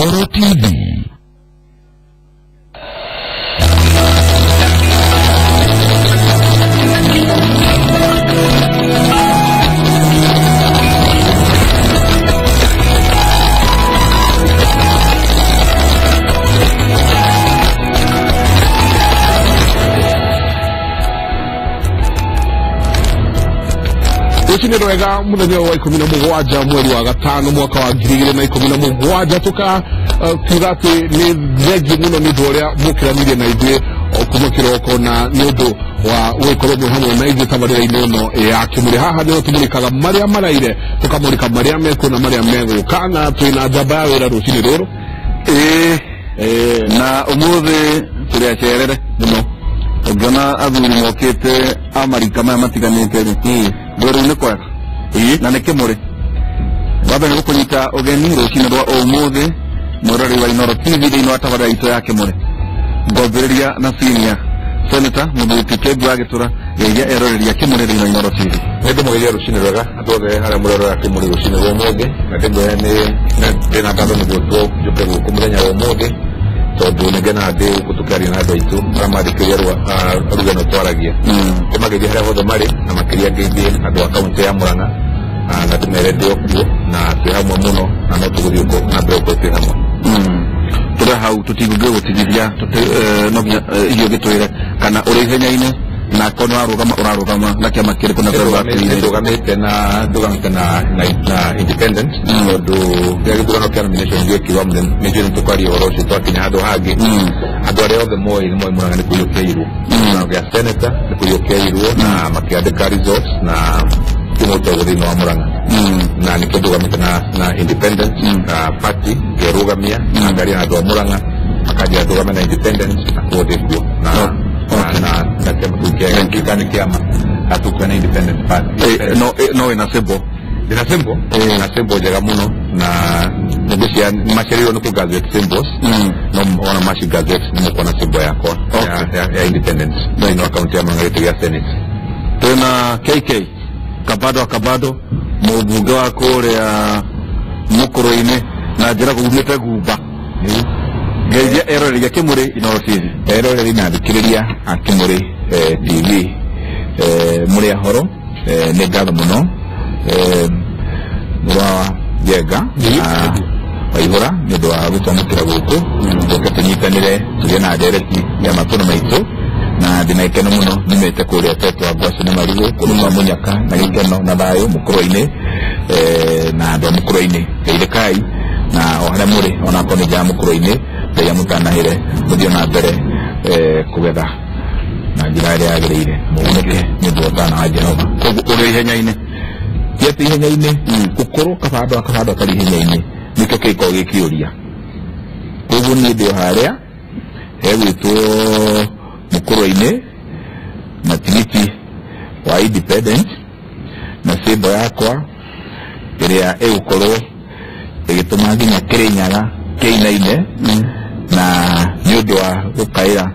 Inooro TV. Rũcinĩ rwega mũthenya wa 17 mweri wa gatano mwaka wa 2017 tuka kiuga atĩ nĩ thengiũ mũno nĩ ũndũ ũrĩa mũkĩranire na ithuĩ o kuma kĩroko na nĩ ũndũ wa gũgĩkorwo mwĩ hamwe na ithuĩ tabarĩra-inĩ ĩno ya Kĩmũrĩ. Haha nĩho tũmũrĩkaga marĩa maraire, tũkamũrĩka marĩa mekuo na marĩa megũka, na twĩna njamba ya wĩra rũcinĩ rũrũ. Ĩĩ, na ũmũthĩ tũrĩ acerere mũno. Ũngĩona athuri mokĩte a marika maya matiganĩte rĩ, rũrũ nĩ kwega na nĩ Kĩmũrĩ. Wambere nĩ gũkũnyita ũgeni rũcinĩ rwa ũmũthĩ mwĩroreri wa Inooro TV thĩinĩ wa tabarĩra itũ ya Kĩmũrĩ. Ngwambĩrĩria na senior senator mũthuri Kembu wa Gĩtũra geithia eroreri a Kĩmũrĩ thĩinĩ wa Inooro TV. Nĩ ndĩmũgeithia rũcinĩ rwega andũ othe arĩa mũrerora Kĩmũrĩ rũcinĩ rwa ũmũthĩ, na ndĩmwĩre nĩ ndĩna ngatho nĩ gwĩtwo njũke gũkũ mũthenya wa ũmũthĩ tondũ nĩ ngenaga ndĩ gũkũ tũkĩaria na andũ aitũ arĩa mathikĩrĩria rũgano twaragia. Ndĩmageithie harĩa hothe marĩ na makĩria ngeithie andũ a kaũntĩ ya Murang'a, na ndĩmere ndĩ o kuo na twĩ hamwe mũno na no tũgũthiĩ na mbere gũkorwo twĩ hamwe. Tũrĩ hau tũtigũgĩgũtigithia no nginya irio gĩtwĩre kana ũrĩ ihenya-inĩ na akorwo nĩ warũgama ũrarũgama na kĩama kĩrĩkũ na ndũgamĩte na ndũgamĩte na independent tondũ rĩrĩa gĩthurano kĩa nomination gĩekirwo nĩnjũĩ nĩ tũkwaria ũhoro ũcio twakinya handũ hangĩ. Andũ arĩa othe moĩ nĩ moĩ Murang'a nĩ kũiyũkĩirwo gĩthurano gĩa senator nĩ kũiyũkĩirwo na makĩandĩka results na kĩmũtego thĩinĩ wa Murang'a, na nĩkĩo ndũgamĩte na independent party ngerũgamia na ngaria na andũ a Murang'a makanjĩra ndũgame na independent na koguo ndĩ kuo na na kĩama kĩu kĩa nĩ kĩama atukuwa na independent party. No ina symbol. Ina symbol. Ina symbol njega mũno na ngwĩciria macereirwo nĩ kũ gazette symbols. No ona maci gazette nĩ mũkuona symbol yakwa ya independent thĩinĩ wa kaũntĩ ya Murang'a gĩtĩ gĩa senate. Twĩna KK Kabado wa Kabado mũmbunge wa kũrĩa Mũkũrũ-inĩ na njĩra umĩte Gumba. Geithia eroreri a Kĩmũrĩ Inooro TV. Eroreri na athikĩrĩria a Kĩmũrĩ TV, mũrĩ ahoro, nĩ ngatho mũno mũrũ wa Njenga Waihũra nĩ ũndũ wa gũtwamũkĩra gũkũ tũke tũnyitanĩre tũgĩe na ndereti ya matũra maitũ, na ndĩna gĩkeno mũno nyumĩte kũrĩa Tetwa ngwacĩ na marigũ kũndũ kwa Mũnyaka na gĩkeno na thayũ Mũkũrũ-inĩ, na andũ a Mũkũrũ-inĩ geithĩkai na o harĩa mũrĩ onakorwo nĩ nja ya Mũkũrũ-inĩ Ngai amũtanahĩre mũthiĩ na mbere kũgetha na njĩra ĩrĩa yagĩrĩire mũgunĩke nĩ ũndũ wa ũtana wa Jehova. Koguo ũrĩ ihenya-inĩ? Ti atĩ ihenya-inĩ, gũkorwo kabando kabando atarĩ ihenya-inĩ nĩkĩo kĩngĩkorwo gĩ kĩũria. Koguo niĩ ndĩ o harĩa hegwĩtwo Mũkũrũ-inĩ na tigiti wa independent na symbol yakwa ĩrĩa ĩgũkorwo ĩgĩtũma nginya Kĩrĩnyaga kĩinaine na nĩ ũndũ wa gũkaĩra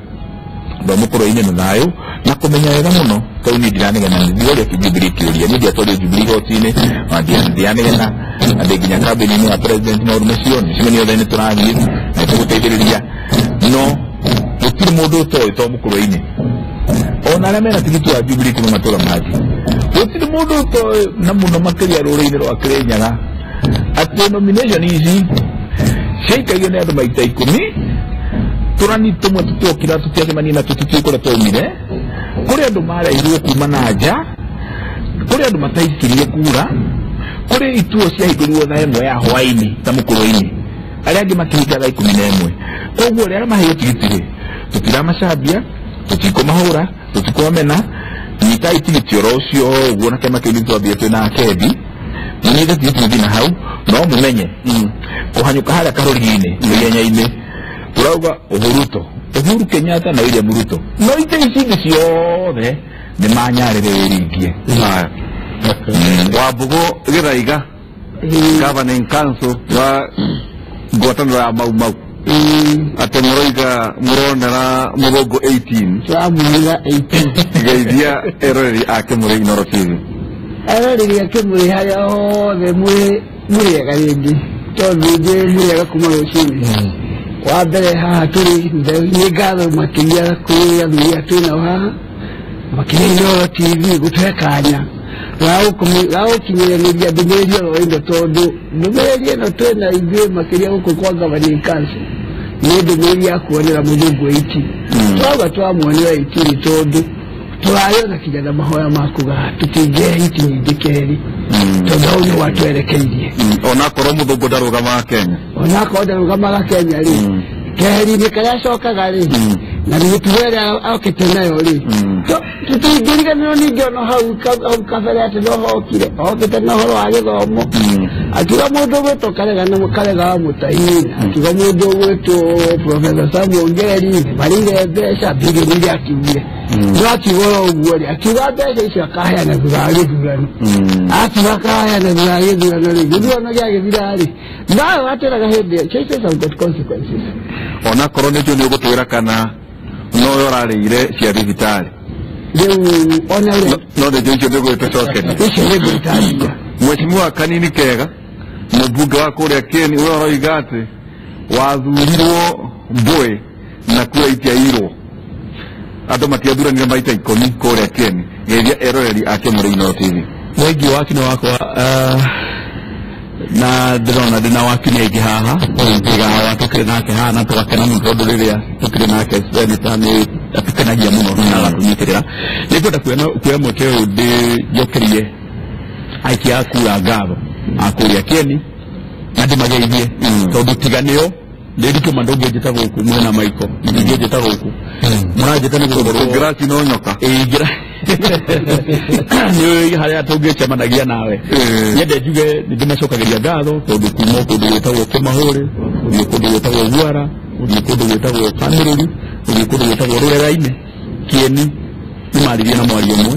andũ a Mũkũrũ-inĩ na thayũ na kũmenya wega mũno tondũ niĩ ndiranegena ndiroria Jubilee kĩũria, niĩ ndiatwario Jubilee igoti-inĩ na ndiranegena na ndĩ nginya kambĩni-inĩ ya president maũndũ macio mĩcemanio yothe nĩ tũrathiĩ na nĩtũgũteithĩrĩria, no gũtirĩ mũndũ ũtoĩ to Mũkũrũ-inĩ ona arĩa mena tigiti wa Jubilee kuma matũra mangĩ gũtirĩ mũndũ ũtoĩ na mũno makĩria rũrĩrĩ-inĩ rwa Kĩrĩnyaga atĩ nomination ici ciaikagio nĩ andũ maita 10 tũrani tũmwe tũtiokira tũtiacemania na tũtitiũĩ kũrĩa twaumire, kũrĩ andũ mareirwo kuma na nja, kũrĩ andũ mataikirie kura, kũrĩ ituo ciahingũrirwo thaa 1 ya hwaĩ-inĩ ta Mũkũrũ-inĩ, arĩa angĩ makĩhinga thaa 11. Koguo arĩa maheo tigiti rĩ tũtiramacambia, tũtikũmahũra, tũtikũmamena, nyitai tigiti oro ũcio ũguo na kĩama kĩu nĩtwambie twĩna akendi mũnyite tigiti mũthiĩ na hau, no mũmenye kũhanyũka harĩa karũrigi-inĩ ihenya-inĩ tũrauga Uhuruto, Uhuru Kenyatta na William Ruto, no ite ici ingĩ ciothe nĩ manyarĩrĩirie. Wambũgũ Gĩthaiga governing council wa ngwatanĩro ya Mau Mau atĩ mũroiga mũronera mũthũngũ 18 tũramumĩra 18 geithia eroreri a Kĩmũrĩ Inooro TV. Eroreri a Kĩmũrĩ harĩa hothe mũrĩ ega rĩngĩ. Tondũ ndĩ mwega kuma rũcinĩ. Wa mbere haha tũrĩ nĩ ngatho makĩria kũrĩ athuri aya twĩ nao haha, makĩria Inooro TV gũtũhe kanya ga gũkinyanĩria ndũmĩrĩri oro ĩno, tondũ ndũmĩrĩri ĩno twĩna ithuĩ makĩria gũkũ kwa Governing Council nĩ ndũmĩrĩri ya kuonera mũthũngũ 18. Twauga twamuonera 18 tondũ tũrarĩ ona kinya na mahoya ma kuga tũtingĩhe hiti nyingĩ kerĩ, tondũ hau nĩ watwerekeirie. Onakorwo mũthũngũ ndarũgamaga Kenya, onakorwo ndarũgamaga Kenya rĩ, keheri-inĩ karĩa acokaga rĩ, na mĩtugo ĩrĩa okĩte nayo rĩ, tũtingĩriganĩrwo ningĩ ona hau kabere atĩ no hokire okĩte na ũhoro wa gĩthomo, akiuga mũndũ ũgwĩtwo Karega na Karega wa Mũtaini, akiuga mũndũ ũgwĩtwo Professor Samuel Ngeri marĩire mbeca bilioni iria akiugire, no akiuga oro ũguo rĩ, akiuga mbeca icio akaheana thutha wa gĩthurano, akiuga akaheana thutha wa gĩthurano rĩ, gĩthurano gĩagĩthira rĩ, nawe watĩraga hĩndĩ ĩyo, choices have got consequences. Onakorwo nĩcio nĩ ũgũtwĩra kana no ũrarĩire cia thibitarĩ rĩu ona ũrĩa no nĩcio icio nĩgũgĩtũcokeria icio nĩngũitarĩria. Mheshimiwa Kanini Kega, mũmbunge wa kũrĩa Kieni, ũrĩa ũroiga atĩ wathurirwo Mbũĩ na kura itiairwo, andũ matiathuranire maita 10 kũrĩa Kieni. Geithia eroreri a Kĩmũrĩ Inooro TV. Mwengi wa kino wakwa na ndĩrona ndĩna wakini aingĩ haha, tiga wa tũkĩrĩ nake haha na tũgakena mũno tondũ rĩrĩa tũkĩrĩ nake senator nĩ atũkenagia mũno na agatũnyitĩrĩra. Nĩngwenda kuoya mweke ũyũ ndĩnjokerie aikia a kura ngatho a kũrĩa Kieni na ndĩmageithie, tondũ tiga nĩo ndĩritũma ndũngĩnjĩta gũkũ mwena Michael, ndingĩnjĩta gũkũ mũranjĩta nĩ gũkorwo ngĩraci no nyoka ĩingĩra nĩ harĩa tũngĩcemanagia nawe. Nyende njuge nĩ ndĩmacokagĩria ngatho tondũ kuma kũndũ gwĩtagwo Kĩmahũrĩ, gũthiĩ kũndũ gwĩtagwo Guara, gũthiĩ kũndũ gwĩtagwo Kamĩrũri, gũthiĩ kũndũ gwĩtagwo Rũrera-inĩ, Kieni nĩ maririe na mwario ũmwe,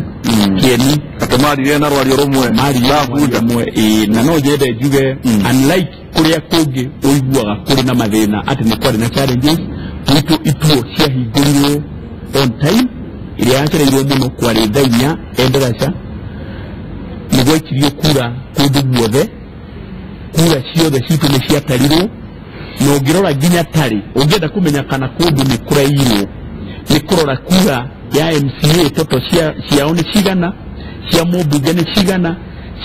Kieni atĩ maririe na rwario rũmwe, maririe na mwario ũmwe. Na no nyende njuge unlike kũrĩa kũngĩ ũiguaga kũrĩ na mathĩna atĩ nĩ kwarĩ na challenges, gwitũ ituo ciahingũrirwo on time, ĩrĩa yacereirwo mũno kwarĩ thaa 4 Endarasha, nĩ gwaikirio kura kũndũ guothe, kura ciothe citũ nĩ ciatarirwo, na ũngĩrora nginya tarĩ ũngĩenda kũmenya kana kũndũ nĩ kũrairwo nĩ kũrora kura ya MCA toto ciao nĩ cigana, cia mũmbunge nĩ cigana,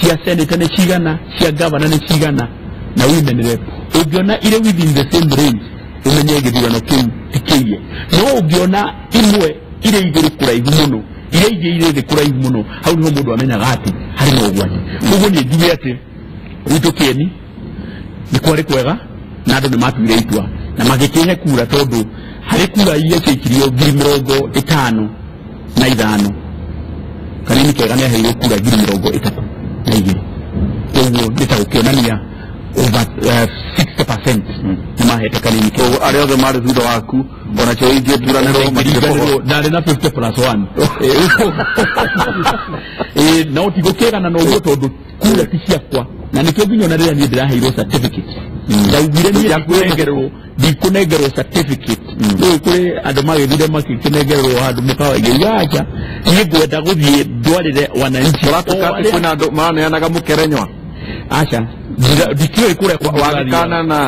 cia senator nĩ cigana, cia governor nĩ cigana, na women rep. Ũngĩona irĩ within the same range ũmenye gĩthurano kĩu ti kĩiye, no ũngĩona imwe irĩ igũrũ kũraihu mũno, iria ingĩ irĩ thĩ kũraihu mũno, hau nĩho mũndũ amenyaga atĩ harĩ na ũgwati. Koguo niĩ njuge atĩ gwitũ Kieni nĩ kwarĩ kwega na andũ nĩ matuire itua na magĩkĩhe kura, tondũ harĩ kura iria ciaikirio 55,000, Kanini Kega nĩ aheirwo kura 32,000. Koguo nĩ ta gũkĩonania over 60% nĩ mahete Kanini Kega. Arĩa othe marĩ thutha waku onacio ingĩthuranĩrwo matingĩkũhota. Ndarĩ na 50 plus 1. No tigũkĩgana na ũguo tondũ kura ti ciakwa, na nĩkĩo nginya ona rĩrĩa niĩ ndĩraheirwo certificate ndaugire niĩ ndikũnengerwo certificate. Rĩu kũrĩ andũ magĩthire makĩnengerwo handũ mũkawa ngĩuga aca, niĩ ngwenda gũthiĩ ndwarĩre wananchi. Ũratuĩka atĩ kwĩna andũ maraneanaga mũkerenywa? Aca, ndikĩũĩ kũrĩa wagĩkana na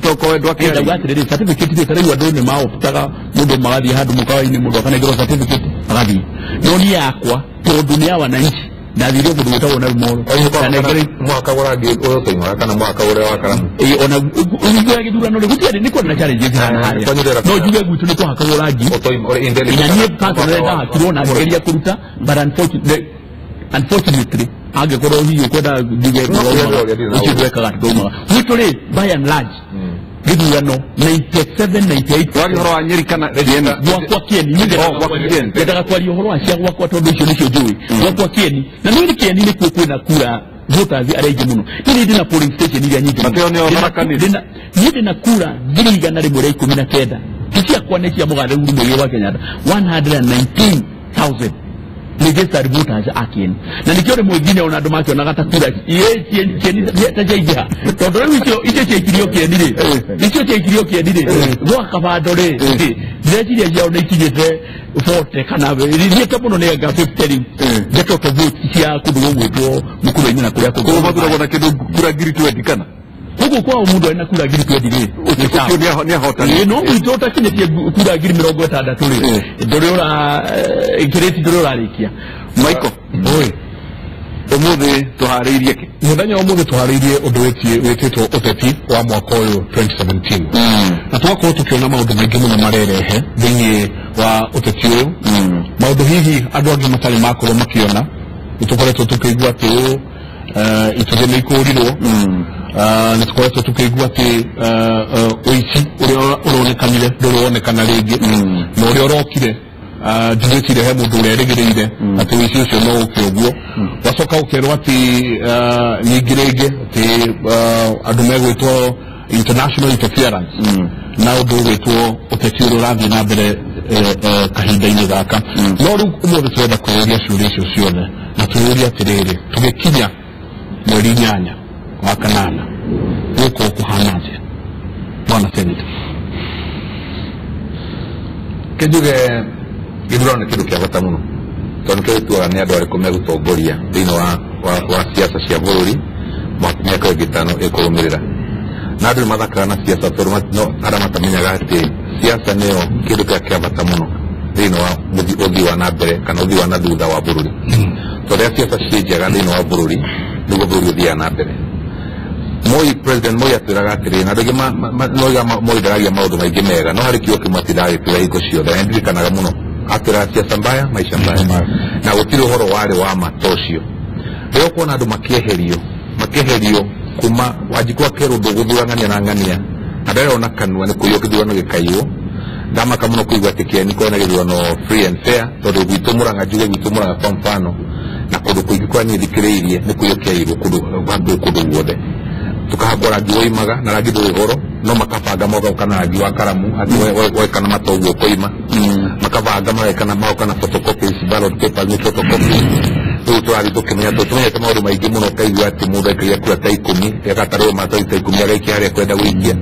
tokorwo ndwakĩaria. Ndauga atĩrĩrĩ, certificate rĩ, ta rĩu andũ nĩ maoptaga mũndũ magathiĩ handũ mũkawa-inĩ mũndũ akanengerwo certificate agathiĩ, no niĩ yakwa tondũ nĩ ya wananchi ndathire kũndũ gwĩtagwo Narumoru. Mwaka ũrĩa ũrĩa tũimaga kana mwaka ũrĩa wa karamu? Ona ũrĩa gĩthurano rĩ, gũtiarĩ nĩ kwarĩ na challenges haha harĩa. No njuge gwitũ nĩ twahakagwo rangi. Nginya niĩ personally ndahakirwo na ngĩgeria kũruta, but unfortunately angĩkorwo hihi ũkwenda njuge ũcio ndwekaga ndaumaga. Gwitũ rĩ, by and large gĩthurano 97 98 Wari ũhoro wa Nyeri kana Kieni? Gwakwa Kieni, nyendaga kwaria ũhoro wa cia gwakwa tondũ icio nĩcio njũĩ. Gwakwa Kieni, na nĩ Kieni nĩkuo kwĩna kura voters arĩa aingĩ mũno. Niĩ ndĩna polling station iria nyingĩ mũno. Mateo nĩo Tharaka Nithi. Niĩ ndĩna kura 119,000. Ti ciakwa nĩ cia mũgathe Uhuru Muigai wa Kenyatta. 119,000 registered voters a Kieni. Na nĩkĩo rĩmwe nginya ona andũ makĩonaga ta kura Kieni ta ciaingĩha, tondũ rĩu icio ciaikirio Kieni rĩ, icio ciaikirio Kieni rĩ, gwa Kabando rĩ, ndĩreciria ciao nĩ ikinyĩte 40 kana ithiĩte mũno nĩ anga 50 rĩu. The total vote cia kũndũ gũgwĩtwo Mũkũrwe-inĩ na kũrĩa kũngĩ. Koguo mathuragwo na kĩndũ kura 20,000 kana? Koguo kwao mundu ari na kura ngiri 20 ri ũcio nĩ ahotani no gwitũ ũtakinyĩtie kura ngiri 60 rĩ ndũrĩ ũra ngirĩti ndũrĩ ũrarĩkia. Michael oi ũmũthĩ tũharĩirie kĩ? Mũthenya wa ũmũthĩ tũharĩirie ũndũ wĩtĩtwo ũteti wa mwaka ũyũ 2017 na tũgakorwo tũkĩona maũndũ maingĩ mũno marerehe thĩinĩ wa ũteti ũyũ, maũndũ hihi andũ angĩ matarĩ makorwo makĩona. Nĩtũkoretwo tũkĩigua atĩ ũũ itugĩ nĩ ikũrirwo, nĩtũkoretwo tũkĩigua atĩ ũici ũrĩa ũronekanire ndũrĩ wonekana rĩngĩ, na ũrĩa ũrokire ndigwĩciria he mũndũ ũrerĩgĩrĩire atĩ ũici ũcio no ũke ũguo. Wacoka ũkerwo atĩ ningĩ rĩngĩ atĩ andũ megwĩtwo international interference na ũndũ ũgwĩtwo ũteti ũrĩa ũrathiĩ na mbere kahinda-inĩ gaka. No rĩu ũmũthĩ tũrenda kwĩyũria ciũria icio ciothe na twĩyũrie atĩrĩrĩ, tũgĩkinya mweri 8 wa kanana gũkũ kũhana atĩa? Bwana Senator. Kĩnjuge gĩthurano nĩ kĩndũ kĩa bata mũno tondũ nĩkĩo gĩtuaga nĩ andũ arĩkũ megũtongoria thĩinĩ wa siasa cia bũrũri mĩaka ĩngĩ 5 ĩkũrũmĩrĩra. Na andũ nĩ mathakaga na siasa tondũ arĩa matamenyaga atĩ siasa nĩyo kĩndũ kĩrĩa kĩa bata mũno thĩinĩ wa ũthii wa na mbere kana ũthii wa na thutha wa bũrũri. Tondũ rĩrĩa siasa ciĩ njega thĩinĩ wa bũrũri nĩguo bũrũri ũthiaga na mbere. Moi President Moi atwĩraga atĩrĩrĩ, na andũ aingĩ moigaga Moi ndaragia maũndũ maingĩ mega, no harĩ kiugo kĩmwe atindaga agĩtwĩra hingo ciothe na nĩndirikanaga mũno, atwĩraga siasa mbaya maisha mbaya, na gũtirĩ ũhoro warĩ wa ma ta ũcio. Rĩrĩa ũkuona andũ makĩeherio kuma Wanjikũ akerwo ndũgũthura ng'ania na ng'ania, na ndarona kanua nĩ kũiywo kĩthurano gĩkaiywo. Ndamaka mũno kũigua atĩ Kĩeni kwĩna gĩthurano free and fair, tondũ gwitũ Mũrang'a, njuge gwitũ Mũrang'a kwa mfano, na kũndũ kũingĩ kũrĩa niĩ thikĩrĩirie nĩ kũiywo kĩairwo kũndũ guothe. Tukahakwo rangi woimaga na rangi ndũrĩ goro, no makabanga magoka na rangi wa karamu atĩ wekana mata ũguo ũkoima, makabanga magekana magoka na photocopies, ballot papers nĩ photocopies. Rĩu tũrathiĩ tũkĩmenya tondũ tũmenyete maũndũ maingĩ mũno, ũkaigua atĩ mũndũ aikagia kura ta 10 agatarwo maratathi ta 10 agaikia harĩa kwenda gũikia.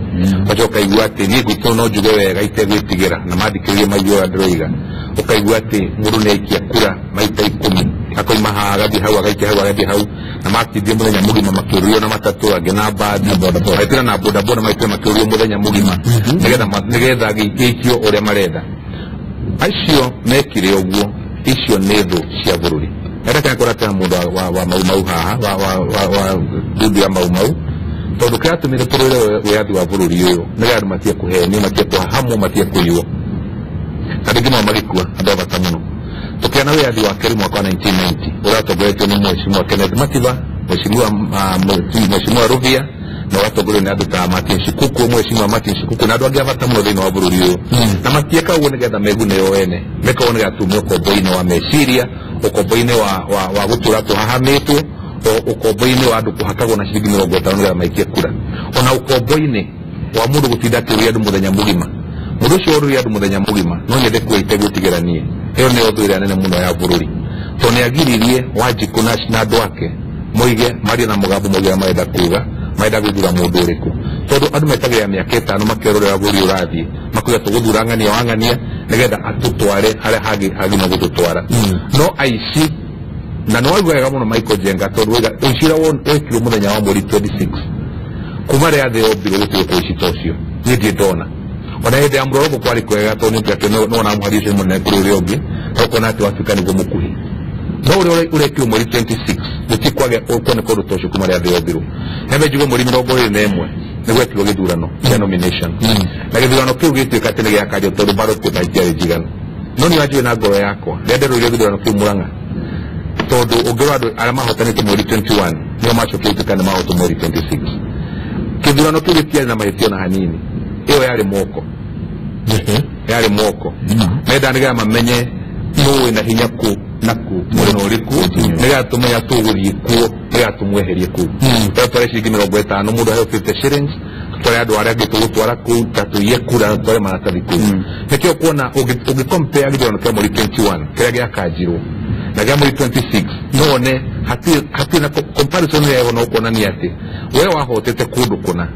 Ũgacoka ũkaigua atĩ niĩ gwitũ no njuge wega itegwĩtigĩra na mandikĩrĩrie maigue ũrĩa ndĩroiga. Ũkaigua atĩ mũndũ nĩ aikia kura maita 10 akoima haha agathiĩ hau agaikia hau agathiĩ hau, na matindie mũthenya mũgima makĩũrio na matatũ angĩ na mbathi maitĩra na bodaboda maitĩra makĩũrio mũthenya mũgima nĩgetha gĩikio ũrĩa marenda. Acio mekire ũguo, icio nĩ thũ cia bũrũri. Ndakana kũratĩra mũndũ wa Mau Mau haha wa ndundu ya Mau Mau, tondũ kĩratũmire tũrũĩre wĩyathi wa bũrũri ũyũ nĩgetha andũ matige kũhenio, matige kũhahamwo, matige kũiywo, na rĩngĩ nao magĩkua andũ a bata mũno. Tũkĩona wĩyathi wa kerĩ mwaka wa 1990 ũratongoretio nĩ Mheshimiwa Kenneth Matiba, Mheshimiwa Ruvia, na ũgatongorio nĩ andũ ta Martin Shikuku, Mheshimiwa Martin Shikuku na andũ angĩ a bata mũno thĩinĩ wa bũrũri ũyũ. Na matieka ũguo nĩgetha megune o ene, meka ũguo nĩgetha tume ũkombo-inĩ wa meciria, ũkombo-inĩ wa gũtũra tũhahamĩtwo, ũkombo-inĩ wa andũ kũhakagwo na ciringi 50 nĩgetha maikie kura, ona ũkombo-inĩ wa mũndũ gũtinda akĩũria andũ mũthenya mũgima. Mũndũ ũcio ũrũria andũ mũthenya mũgima no nyende kuga itegwĩtigĩra niĩ, ĩyo nĩyo thũ ĩrĩa nene mũno ya bũrũri, tondũ nĩ agiririe Wanjikũ na andũ ake moige marie na mũgambo moige ũrĩa marenda kuga, marenda gũthura mũndũ ũrĩkũ, tondũ andũ metagĩrĩra mĩaka 5 makerorera bũrũri ũrathiĩ, makuga tũgũthura ng'ania wa ng'ania nĩgetha atũtware harĩa hangĩ hagima gũtũtwara. No aici na nĩ waigua wega mũno Michael Njenga, tondũ waiga ũici ũrĩa wekirwo mũthenya wa mweri 26 kuma rĩrĩa thĩ yombirwo gũtirĩ ũici ta ũcio niĩ ndirĩ ndona. Ona hĩndĩ ya mũroroko kwarĩ kwega tondũ nĩ atĩ no ona mũhari ũcio mũnene kũrĩ ũrĩa ũngĩ, no ũkona atĩ Waafrika nĩguo mũkuhĩ. No ũrĩa ũrekirwo mweri 26 gũtirĩ kwagĩa kuoneka ũndũ ta ũcio kuma rĩrĩa thĩ yombirwo. Nyambe njuge mweri 21 nĩ gwekirwo gĩthurano kĩa nomination, na gĩthurano kĩu gĩtuĩka atĩ nĩ gĩakanjwo tondũ ballot paper itiarĩ njiganu. No niĩ wanjue na ngoro yakwa rĩrĩa nderorire gĩthurano kĩu Mũrang'a, tondũ ũngĩrora andũ arĩa mahotanĩte mweri 21 nĩo macokire gũtuĩka nĩ mahotwo mweri 26. Gĩthurano kĩu gĩtiarĩ na mahĩtia ona hanini, ĩyo yarĩ moko, yarĩ moko menda nĩgetha mamenye nũ wĩna hinya kũ na kũ mwena ũrĩkũ, nĩgetha tũmenye tũgũthiĩ kuo, nĩgetha tũmweherie kũu. Twatware ciringi 50 mũndũ aheo 50 shillings, tware andũ arĩa angĩ tũgũtwara kũu, ta tũiye kura na tware maratathi kũu. Nĩkĩo kuona ũngĩcompare gĩthurano kĩa mweri 21 kĩrĩa gĩakanjirwo na gĩa mweri 26, no wone hatirĩ na comparison ĩrĩa no kuonania atĩ we wahotete kũndũ kũna,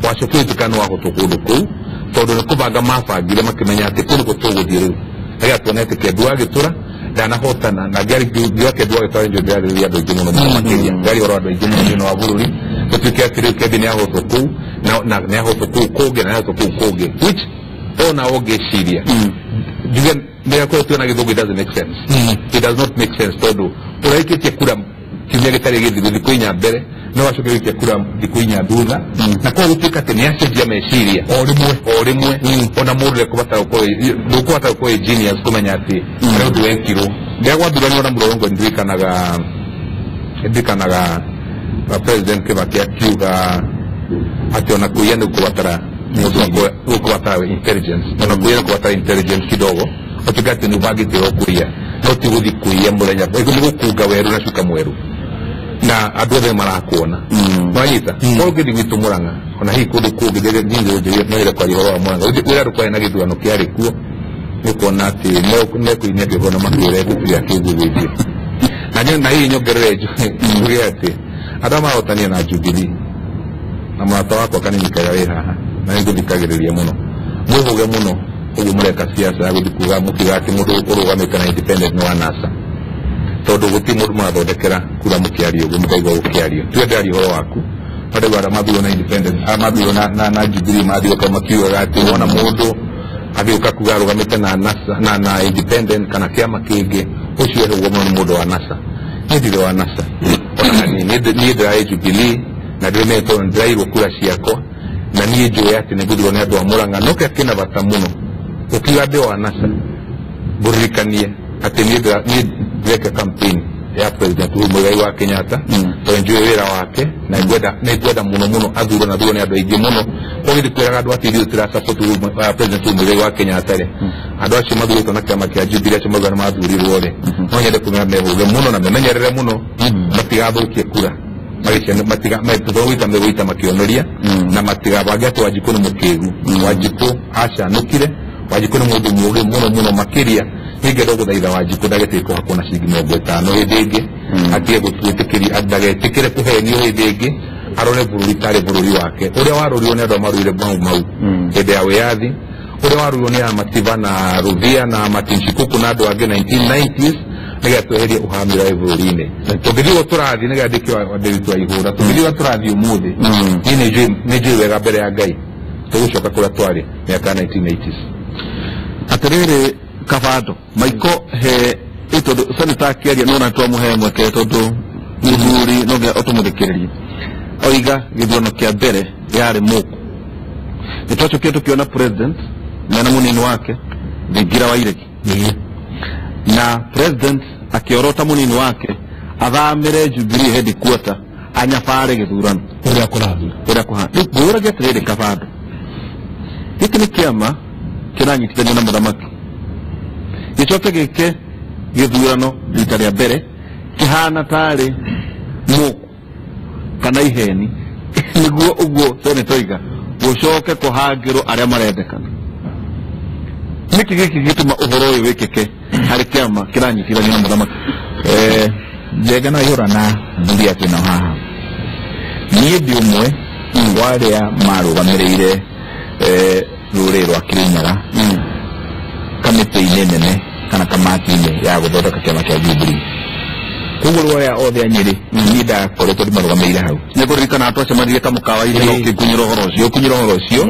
wacokire gũtuĩka nĩ wahotwo kũndũ kũu, tondũ nĩ kũbanga mabangire makĩmenya atĩ kũu nĩkuo tũgũthiĩ rĩu, nĩgetha tuone atĩ Kĩambi wa Gĩtũra ndanahotana, na ngĩarĩ ngiuga Kĩambi wa Gĩtũra nĩ ndĩrarĩrĩria andũ aingĩ mũno mũno makĩria, ndĩraria ũhoro wa andũ aingĩ mũno thĩinĩ wa bũrũri, Gũtuĩke atĩ rĩu Kembi nĩ ahotwo kũu na nĩ ahotwo kũu kũngĩ na nĩ ahotwo kũu kũngĩ, which ona ũngĩciria njuge nĩakorwo na gĩthũngũ, it doesn't make sense. It does not make sense, tondũ ũraikĩtie kura kiumia gĩtarĩ gĩthiru thikũ inya mbere, no acoke gũikia kura thikũ inya thutha, na koguo gũtuĩka atĩ nĩ acenjia meciria o rĩmwe ona mũndũ ndekũbatara gũkorwo ĩ genius kũmenya atĩ harĩ ũndũ wekirwo. Rĩrĩa gwathuranirwo na mũrũrũngo, ndirikanaga President Kibaki akiuga atĩ ona kũiya nĩ gũkũbatara mũndũ gũkũbatara intelligence, ona kũiya nĩ gũkũbatara intelligence kidogo, ũtuĩke atĩ nĩ ũbangĩte o kũiya, no ti gũthiĩ kũiya mũthenya nĩ gũkunga werũ na cuka mwerũ na andũ othe marakuona. Wanyita koguo ngĩthiĩ gwitũ Murang'a ona hihi kũndũ kũngĩ no nyende kwaria ũhoro wa Murang'a ũrĩa andũ kwarĩ na gĩthurano kĩarĩ kuo, nĩ kuona atĩ mekũinia kĩgongona makwĩre gũtirĩ akĩngũgũithio. Na hihi nyongerere njuge atĩ andũ arĩa marahotania na Jubilee na mũrata wakwa kanini kega wĩ haha na nĩngũthikagĩrĩria mũno, mwĩhũge mũno ũguo mũreka siasa ya gũthiĩ kuga mũkiuga atĩ mũndũ ũrũgamĩte na independent nĩ wa NASA, tondũ gũtirĩ mũndũ mũrathondekera kura mũkĩaria ũguo mũkaigua gũkĩario. Tuge ndĩraria ũhoro waku, no ndaigua arĩa mathurwo na independent, arĩa mathurwo na Jubilee mathiũka makiugaga atĩ wona mũndũ agĩũka kuga arũgamĩte na NASA na independent kana kĩama kĩngĩ, ũcio ehũgwo mũno nĩ mũndũ wa NASA. Niĩ ndirĩ wa NASA ona hanini, niĩ ndĩrarĩ Jubilee na ndĩrairwo kura ciakwa, na niĩ njũĩ atĩ nĩngũthurwo nĩ andũ a Murang'a. No kĩrĩa kĩna bata mũno ũkiuga ndĩ wa NASA, ngũririkanie atĩ niĩ ndĩreka campaign ya President Uhuru Muigai wa Kenyatta, tondũ njũĩ wĩra wake na nĩngwenda mũno mũno athurwo na athurwo nĩ andũ aingĩ mũno. Koguo ndikwĩraga andũ atĩ ithuĩ tũrasupport President Uhuru Muigai wa Kenyatta rĩ, andũ acio mathurĩtwo na kĩama kĩa Jubilee acio mauga nĩ mathurirwo rĩ, no nyende kũmera mehũge mũno na memenyerere mũno matigathũkie kura megũita makĩonoria, na matigabange atĩ Wanjikũ nĩ mũkĩgu. Wanjikũ acanũkire, Wanjikũ nĩ mũndũ mũũgĩ mũno mũno makĩria. Ningĩenda gũthaitha Wanjikũ ndagetĩke kũhakwo na ciringi 50 hĩndĩ ĩngĩ, atige gwĩtĩkĩria, ndagetĩkĩre kũhenio hĩndĩ ĩngĩ, arore bũrũri tarĩ bũrũri wake ũrĩa warorirwo nĩ andũ arĩa marũire Mau Mau hĩndĩ ya wĩyathi, ũrĩa warorirwo nĩ Amatiba na Rũthia na Martin Shikuku na andũ angĩ 1990s, nĩgetha tweherie ũhami ũrĩa wĩ bũrũri-inĩ. Tũngĩthiĩ ũguo tũrathiĩ, nĩgetha ndĩke andũ aitũ a ihũra, tũngĩthiĩ ũrĩa tũrathiĩ ũmũthĩ, niĩ nĩ njũĩ wega mbere ya Ngai tũgũcoka kũrĩa twarĩ mĩaka ya 1980s. Atĩrĩrĩ Kabando Maiko, he tondu senator akĩaria no na twamũhe mweke tondu mũthuri no nginya ũtũmũthikĩrĩrie. Oiga gĩthurano kĩa mbere yarĩ mũku, nĩ twacokire tũkĩona president mena mũnini wake Thingira wa Iregi, na president akĩorota mũnini wake athamĩre Jubilee headquarter anyabare gĩthurano ũrĩa kũrathiĩ ũrĩa kũhana. Rĩu ngũragia atĩrĩrĩ Kabando, gĩkĩ nĩ kĩama kĩranyitithanio na mũthamaki, gĩcoke gĩke gĩthurano rita rĩa mbere kĩhana tarĩ mũku kana iheni, nĩguo ũguo senator oiga gũcoke kũhangĩrwo arĩa marendekana. Nĩkĩ gĩkĩ gĩtũma ũhoro ũyũ wĩkĩke harĩ kĩama kĩranyitithanio na mũthamaki? Njenga no ihũra na thuri atĩ no haha niĩ ndĩ ũmwe wa arĩa marũgamĩrĩire rũrĩrĩ rwa Kirinyaga kamĩtĩ-inĩ nene kana kamati-inĩ ya gũthondeka kĩama kĩa Jubilee. Koguo rĩu arĩa othe a Nyĩrĩ niĩ ndakoretwo ndĩmarũgamĩrĩire hau. Nĩngũririkana twacemanirie kamũkawa-inĩ na ũkĩngunyĩra ũhoro ũcio. Ũkĩngunyĩra ũhoro ũcio,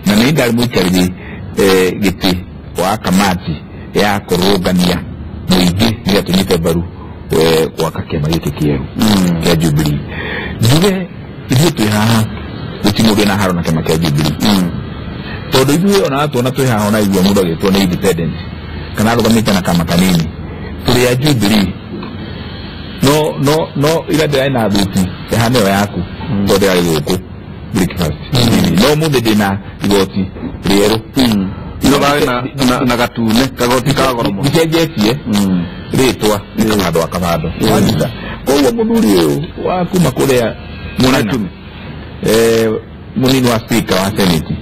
na nĩ ndarĩ mũikarĩri gĩtĩ wa kamati ya kũrũngania mũingĩ nĩgetha tũnyite mbaru gwaka kĩama gĩkĩ kĩerũ kĩa Jubilee. Njuge ithuĩ twĩ haha gũtirĩ mũndũ wĩna haro na kĩama kĩa Jubilee, tondũ ithuĩ ona tuona twĩ haha ona igua mũndũ agĩtwo nĩ independent kana arũgamĩte na kama kanini, tũrĩ a Jubilee. No ira ndĩrarĩ na thuti ĩhana ĩyo yaku tondũ yarĩ gũkũ breakfast, no ũmũthĩ ndĩna igoti rĩerũ na gatune kagoti ka goro mũno, ndicenjetie rĩtwa nĩ Kabando wa Kabando. Wanyita? Koguo mũthuri ũyũ wa kuma kũrĩa Mũrang'a, mũnini wa speaker wa senate,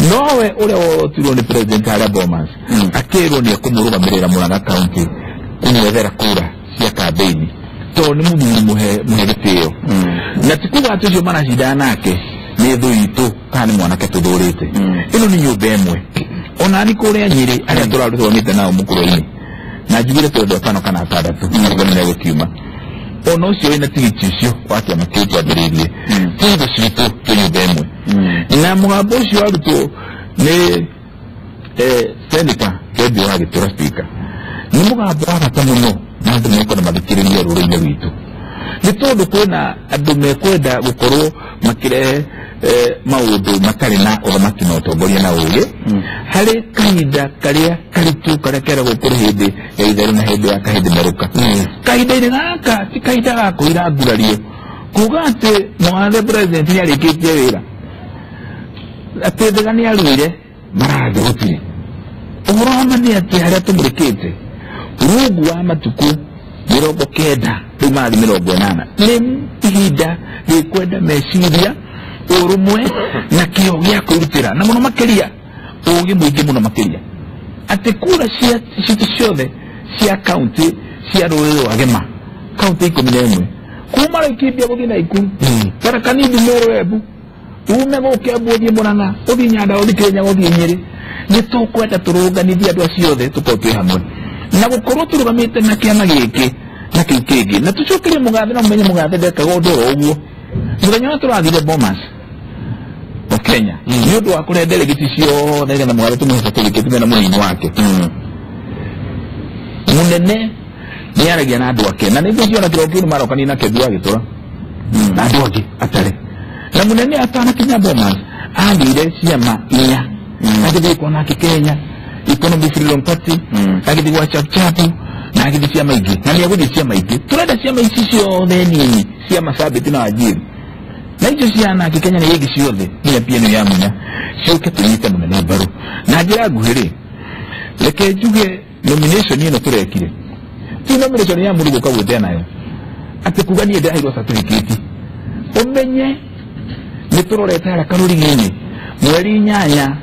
nowe ũrĩa worotirwo nĩ president harĩa Bomas, akĩrwo nĩ ekũmũrũgamĩrĩra Murang'a county kũmwethera kura cia campaign, tondũ nĩ mũthuri mũhe gĩtĩo, na ti kuga atĩ ũcio maracindana nake nĩ thũ itũ kana nĩ mwanake tũthũrĩte. Ĩno nĩ nyũmba ĩmwe. Ona ni kũrĩa Nyĩrĩ arĩa tũrarutwo nao mũkũrũ-inĩ, na njugire tondũ atano kana atandatũ nĩguo nĩmegũkiuma. Ona ũcio wĩna tigiti ũcio wa kĩama kĩu twambĩrĩirie ti thũ citũ twĩ nyũmba ĩmwe. Na mũgambo ũcio warutwo nĩ Senator Kembi wa Gĩtũra speaker nĩ mũgambo wa bata mũno na andũ mekwenda mathikĩrĩrie rũrĩrĩ-inĩ rwitũ nĩ tondũ kwĩna andũ mekwenda gũkorwo makĩrehe maũndũ matarĩ na ũthamaki na ũtongoria na ũgĩ harĩ kahinda karĩa karitũ karĩa keragwo kũrĩ hĩndĩ ya itherũ na hĩndĩ ya kahĩndĩ merũka. Kahinda-inĩ gaka ti kahinda ga kũira ngurario kuga atĩ mũgathe president nĩ arĩkĩtie wĩra atĩ Thĩga nĩ aruire marathe gũtirĩ ũhoro wa ma nĩ atĩ harĩa tũmũrĩkĩte rungu wa matukũ 90 rĩu marathiĩ 80 nĩ ihinda rĩkwenda meciria ũrũmwe na kĩo gĩa kwĩrutĩra na mũno makĩria ũgĩ mũingĩ mũno makĩria atĩ kura citũ ciothe cia kaunti cia rũrĩrĩ rwa Gema kaunti 11 kuma Laikipia gũthiĩ Naikuru Tharaka Nithi Meru Embu ume gũkũ Embu ũthiĩ Murang'a ũthiĩ Nyandarua ũthiĩ Kĩrĩnyaga ũthiĩ Nyĩrĩ nĩ tũkwenda tũrũnganithie andũ acio othe tũkorwo twĩ hamwe na gũkorwo tũrũgamĩte na kĩama gĩkĩ na kĩu kĩngĩ na tũcokerie mũgathe na mũmenye mũgathe ndekaga ũndũ oro ũguo. Mũthenya ũrĩa tũrathire Bomas of Kenya nĩ ũndũ wa kũrehe delegate ciothe nĩgetha mũgathe tũmũhe certificate mena mũnini wake mũnene nĩ aragia na andũ ake na nĩguo ciona kĩroko kĩu nĩmarokania na Kembi wa Gĩtũra na andũ angĩ atarĩ na mũnene atanakinya Bomas athire ciama inya agĩthiĩ kwa Nake Kenya Economic Freedom Party agĩthiĩ gwa Chapchapu na agĩthiĩ ciama ingĩ na nĩegũthiĩ ciama ingĩ. Tũrenda ciama ici ciothe nini cia Marsabit na Wajir na icio cia Nake Kenya na ingĩ ciothe nginya PNU ya Munya ciũke tũnyite mũnene mbaru. Na njĩra nguhĩ rĩ, reke njuge nomination ĩno tũrekire ti nomination ya mũndũ gũka gwĩtea nayo atĩ kuga niĩ ndĩraheirwo certificate ũmenye nĩ tũrorete harĩa karũrigi-inĩ mweri 8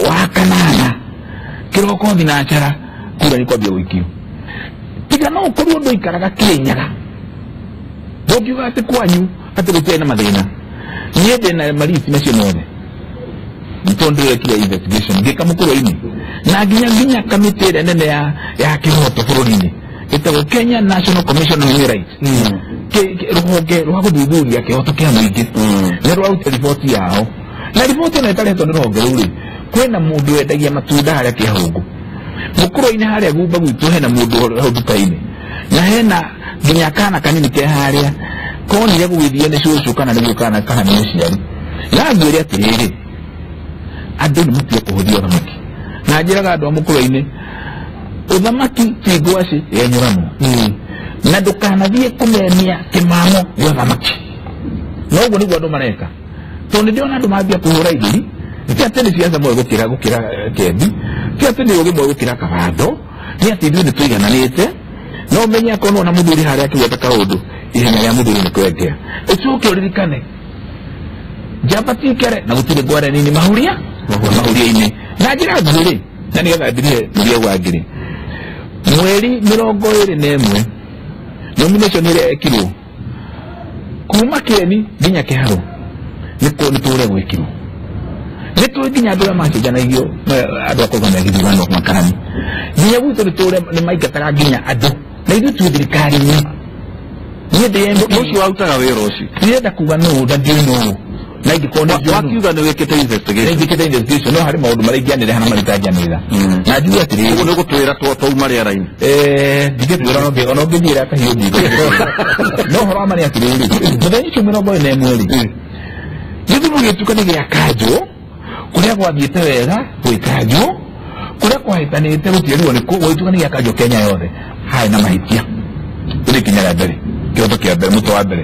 wa kanana kĩroko thinacara kura nĩ kwambia gũikio. Tiga no ũkorwo ndũikaraga Kĩrĩnyaga ndũngiuga atĩ kwanyu atĩ gũtirĩ na mathĩna. Niĩ ndĩna mariti macio mothe nĩ tondũ ndĩrekire investigation ngĩka mũkũrũ-inĩ na nginya kamĩtĩ ĩrĩa nene ya kĩhoto bũrũri-inĩ ĩtagwo Kenya National Commission on Human Rights rũhonge rwa gũthuthuria kĩhoto kĩa mũingĩ nĩ rwaruta riboti yao na riboti ĩno ĩtaretwo nĩ rũhonge rũu rĩ kwĩna mũndũ wendagia matunda harĩa Kĩahũngũ mũkũrũ-inĩ harĩa Gumba gwitũ hena mũndũ hau nduka-inĩ na hena nginya kana kanini ke harĩa konire gũgĩthiĩ nĩ cũcũ kana nĩ guka kana nĩ mũciari na ngwĩre atĩrĩrĩ andũ nĩ matige kũhũthia ũthamaki na njĩraga andũ a mũkũrũ-inĩ ũthamaki ti ngwacĩ yenyũranwo na ndũkanathiĩ kũmenia kĩmamo gĩa ũthamaki na ũguo nĩguo andũ mareka tondũ nĩ ndĩrona andũ mambia kũhũra ithuri ti atĩ nĩ ciaca mwe gũkĩra Kembi ti atĩ nĩ ũgĩ mwe gũkĩra Kabando nĩ atĩ ithuĩ nĩ tũigananĩte no ũmenye akorwo na mũthuri harĩa akĩgweta kaũndũ ihenya rĩa mũthuri nĩ kwengea. Ũcoke ũririkane njamba ti kere na gũtirĩ ngware nini mahuria-inĩ na njĩra nguhĩ rĩ na nĩgetha ndirĩhe mũria wa ngiri mweri 21 nomination ĩrĩa ĩkirwo kuma Kĩeni nginya Kĩharũ nĩ tũrĩa gwĩkirwo nĩ tũĩ nginya andũ arĩa macenjanagio andũ a kũrũgamia gĩthurano makarani nginya gwitũ nĩ tũrĩa nĩ maingataga nginya andũ na ithuĩ twĩ thirikari-inĩ niĩ ndĩ MP ũcio warutaga wĩra ũcio ndĩrenda kuga nũũ na ndiũĩ nũũ na ingĩkorwo nĩ njũĩ nũũ. Wakiuga nĩ wĩkĩte investigation nĩ njĩkĩte investigation no harĩ maũndũ marĩa ingĩanĩrĩra na marĩa itangĩanĩrĩra na njuge atĩrĩrĩ ũguo nĩ ũgũtwĩra twauma rĩera-inĩ ndingĩkwĩra ona ũngĩthiĩra kahiũ ndingĩkwĩra no ũhoro wa ma nĩ atĩrĩrĩ mũthenya ũcio 21 rĩ gĩthurano gĩtuĩka nĩ gĩakanjwo kũrĩa gwathiĩte wega gwĩkanjwo kũrĩa kwahĩtanĩte gũtiarirwo nĩ kũ gwĩtuĩka nĩ gĩakanjwo Kenya yothe harĩ na mahĩtia rĩ kinya rĩa mbere kĩhoto kĩa mbere mũtwe wa mbere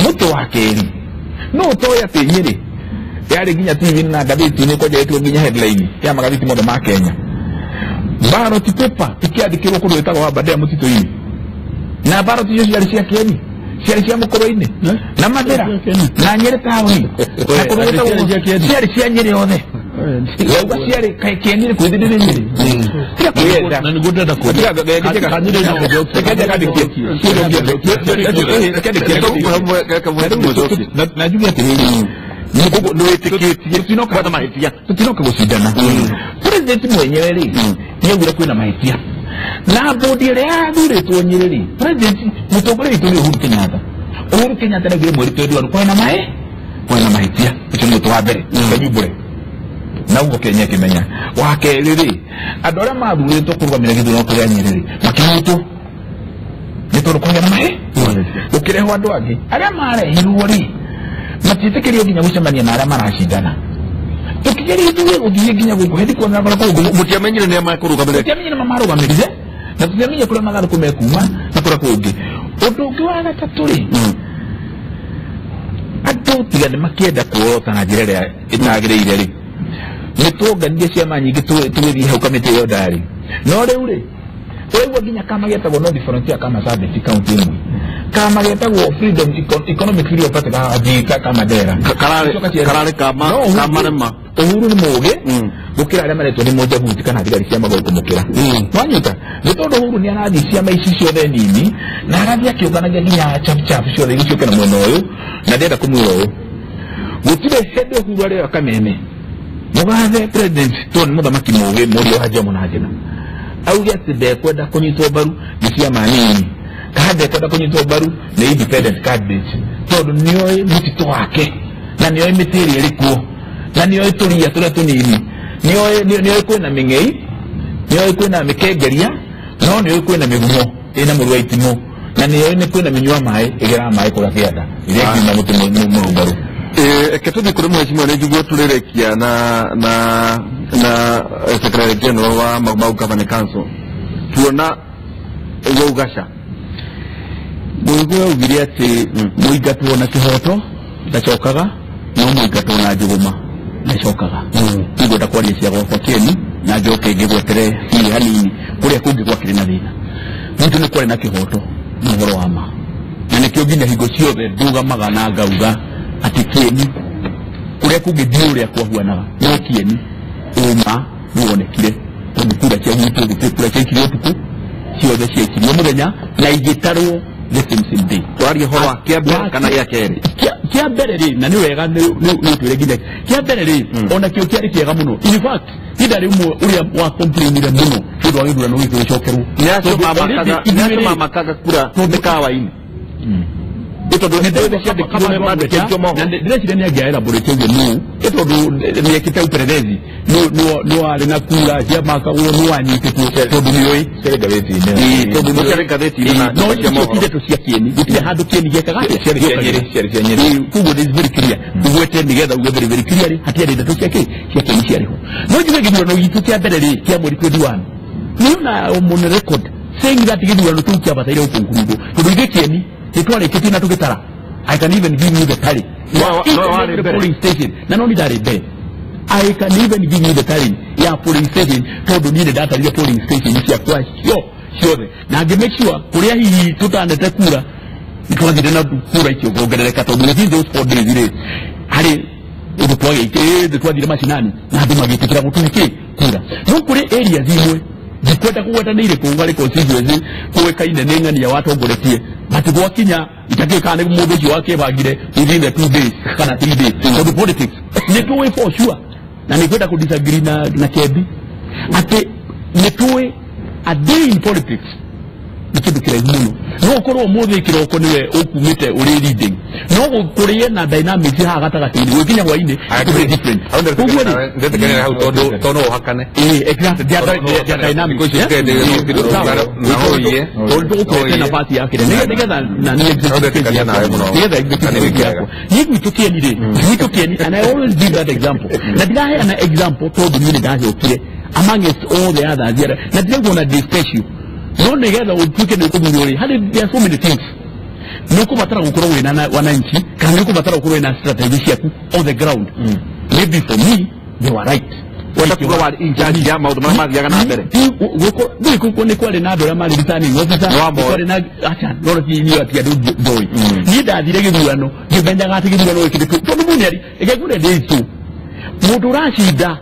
mũtwe wa kerĩ no ũtoĩ atĩ Nyĩrĩ yarĩ nginya TV na ngathĩti-inĩ kwanja ĩkĩrwo nginya headline ya magathĩti mothe ma Kenya ballot paper ikĩandĩkĩrwo kũndũ gwĩtagwo Aberdare mũtitũ-inĩ na ballot icio ciarĩ cia Kĩeni ciarĩ cia mũkũrũ-inĩ na Mathĩra na Nyĩrĩ taũni na kũndũ gwĩtagwo ciarĩ cia Nyĩrĩ yothe wauga ciarĩ kaĩ Kĩeni kwĩthĩ ndĩrĩ Nyĩrĩ tiga kwĩyenda na nĩguo ndĩrenda na njuge atĩrĩrĩ nĩwĩtĩkĩtie kwetha mahĩtia tũtinoka gũcindana president mwenyewe rĩ nĩaugire kwĩna mahĩtia Na bodi ĩrĩa yathurĩtwo Nyĩrĩ rĩ, president mũtongoria witũ nĩ Uhuru Kenyatta. Uhuru Kenyatta nĩaugire mweri 21 kwĩna maĩ kwĩna mahĩtia. Ũcio nĩ ũndũ wa mbere kanyumbũre na ũguo Kenya ĩkĩmenya. Wa kerĩ rĩ, andũ arĩa mathurĩtwo kũrũgamĩrĩra gĩthurano kĩrĩa Nyĩrĩ rĩ makĩnyitwo nĩ tondũ kwagĩa na maĩ gũkĩrehwo andũ angĩ arĩa marehirwo rĩ matiĩtĩkĩrio nginya gũcemania na arĩa maracindana. Tukigeria ithuĩ gũthiĩ nginya gũkũ hĩndĩ kuona kũrĩa kũngĩ Mũtiamenyire nĩa mekũrũgamĩrĩra. Tũtiamenyire nĩa marũgamĩrĩire na tũtiamenyire kũrĩa mathandũkũ mekuma na kũrĩa kũngĩ. Ũndũ ũngĩ wa gatatũ rĩ, andũ tiga nĩ makĩenda kuorota na njĩra ĩrĩa ĩtagĩrĩire rĩ, nĩ tuonganirie ciama nyingĩ tũgĩthiĩ hau kamĩtĩ ĩyo ndarĩ. No rĩu rĩ, ũraigua nginya kama getagwo North Frontier kama Marsabit county ĩmwe, kama getagwo Freedom Economic Freedom Party ka Mandera kararĩ kama kamarema. Uhuru nĩ mũũgĩ gũkĩra arĩa maretwo nĩ Mũnjabuti kana thigari cia magũrũ kũmũkĩra. Wanyita nĩ tondũ Uhuru nĩ arathiĩ ciama ici ciothe nini na arathiĩ akĩũnganagia nginya chap ciothe igĩcoke na mwena ũyũ, na ndĩrenda kũmwĩra ũũ, gũtirĩ hĩndĩ Uhuru arĩoya kameme mũgathe president tondũ nĩ mũthamaki mũũgĩ mũriũ wa Jomo na Njĩra auge atĩ ndekwenda kũnyitwo mbaru nĩ ciama nini kana ndekwenda kũnyitwo mbaru nĩ independent candidate tondũ nĩoĩ mũtitũ wake na nĩoĩ mĩtĩ ĩrĩa ĩrĩ kuo na nĩoĩ tũria tũrĩa tũnini, nĩoĩ kwĩna mĩng'ei, nĩoĩ kwĩna mĩkengeria, no nĩoĩ kwĩna mĩgumo ĩna mũru wa itimũ, na nĩoĩ nĩ kwĩna mĩnyua maĩ ĩgeraga maĩ kũrĩa kĩanda ĩrĩa ĩkiuma mũtĩ mũrũngarũ. Reke tũthiĩ kũrĩ mheshimiwa nĩ njiguo tũrĩrĩkia na Secretary General wa Mau Mau Governing Council tuona waugaca Mũigua augire atĩ mũingatwo na kĩhoto ndacokaga no mũingatwo na njũgũma ndacokaga. Nĩngwenda kwaria cia gwakwa kĩeni na njoke ngĩgwetere hihi hanini kũrĩa kũngĩ gwakĩrĩ na thĩna. Gwitũ nĩ kwarĩ na kĩhoto nĩ ũhoro wa ma, na nĩkĩo nginya hingo ciothe ndũgamaga na ngauga atĩ kĩeni kũrĩa kũngĩ ndiũĩ ũrĩa kwahuanaga, no kĩeni ũma nĩwonekire tondũ kura cia gwitũ gũtirĩ kura ciaikirio ũtukũ, ciothe ciaikirio mũthenya na igĩtarwo the same day. Twarie ũhoro wa kĩa mbere kana gĩa kerĩ? Kĩa mbere rĩ, na nĩ wega nĩ ũtwĩre nginya kĩa mbere rĩ, ona kĩo kĩarĩ kĩega mũno. In fact, niĩ ndarĩ ũmwe ũrĩa wa complainire mũno nĩ ũndũ wa gĩthurano gĩkĩ gĩcokerwo. Nĩ acio mamakaga kura mĩkawa-inĩ. Tondũ ndĩreciria nĩ angĩa elaborate ũguo nũ nĩ tondũ nĩekĩte upelelezi nĩ warĩ na kura ciamakagwo nĩ wanyitĩtwo tondũ nĩũĩ tondũ nĩ ngathĩti-inĩ no icio ti ndeto cia kĩeni, gũtirĩ handũ kĩeni gĩekaga atĩa koguo it is very clear ũgwete nĩgetha uge very very clearly hatiarĩ ndeto cia kĩ cia kĩeni ciarĩ ho. No njuge gĩthurano gitũ kĩa mbere rĩ kĩa mweri 21 nĩ ona on record saying that gĩthurano kĩu kĩabataire gũkũngũrwo tondũ ithuĩ kĩeni nĩtwarĩkĩtie na tũgĩtara. I can even give you the tally. No, polling station. Na no ndarĩ mbere. I can even give you the tally ya polling station tondũ niĩ nĩndatarire polling station ciakwa ciothe na ngĩ make sure kũrĩa hihi tũtanete kura nĩtwathire na kura icio kuongerereka tondũ within those 4 days rĩ harĩ ũndũ twathire macinani na andũ magĩtĩkĩra gũtũhe kĩ kura. No kũrĩ areas imwe ndikwenda kũgweta nĩ irĩkũ harĩ constituency kũĩkaine nĩ ng'ania watongoretie but gwakinya itakĩũĩ kana nĩ mũndũ ũcio wakĩbangire within the 2 days kana 3 days tondũ politics nĩ tũĩ for sure na nĩ kwenda kũ disagree na Kembi atĩ nĩ tũĩ a day in politics nĩ kĩndũ kĩraihu mũno. No ũkorwo ũmũthĩ kĩroko nĩwe ũkumĩte ũrĩ leading no gũkũrĩe na dynamics haha gatagatĩ-inĩ gũkinya hwainĩ it's different. Koguo rĩ ndetĩkanĩra hau tondũ no ũhakane. Exactly they are dynamic tondũ ũkũhete nafasi yake nĩgetha na niĩ nĩgetha executive yakwa niĩ gwitũ kĩeni rĩ gwitũ kĩeni and I always give that example na ndiraheana example tondũ niĩ nĩndacokire amongst all the others na ndiraiguo na ndĩ special no nĩgetha ũtuĩke nĩ ũkũthurwo rĩ harĩ there are so many things nĩ ũkũbatara gũkorwo wĩna wananchi kana nĩ ũkũbatara gũkorwo wĩna strategy ciaku on the ground. Maybe for me they were right. Wenda kuga warĩ in charge ya maũndũ marĩa mathiaga na mbere gũkũ nĩ kwarĩ na andũ arĩa marĩ returning officer kwarĩ na acha no ti inyuĩ ati andũ ndoĩ niĩ ndathire gĩthurano ngĩmenyaga atĩ gĩthurano gĩkĩ tondũ mũndũ ĩgekure ndĩitũ mũndũ ũracinda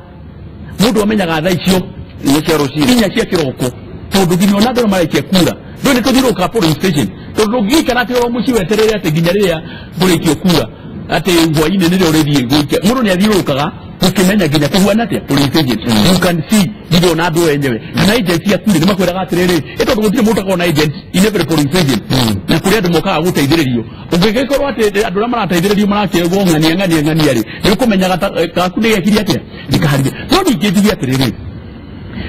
mũndũ amenyaga thaa icio inya cia rũcinĩ inya cia kĩroko tondũ nginya ona andũ maraikia kura ndũĩ nĩ tũthiũrũrũkaga polling station tondũ ndũngĩikara atĩ oro mũciĩ weterere atĩ nginya rĩrĩa kũrĩkio kura atĩ hwainĩ nĩrĩo ũrĩthiĩ gũikia mũndũ nĩ athiũrũrũkaga Gũkĩmenya nginya kũhuana atĩa polling agent. You can see nginya ona andũ enyewe kana agent ciaku rĩ nĩmakwĩraga atĩrĩrĩ ĩ tondũ gũtirĩ mũndũ ũtakoragwo na agent in every polling agent na kũrĩ andũ mokaga gũteithĩrĩrio ũngĩgĩkorwo atĩ andũ arĩa marateithĩrĩrio marakĩrwo ng'ania ng'ania ng'ania rĩ nĩ ũkũmenyaga gaku nĩ gekire atĩa nĩkaharire. No ningĩ njuge atĩrĩrĩ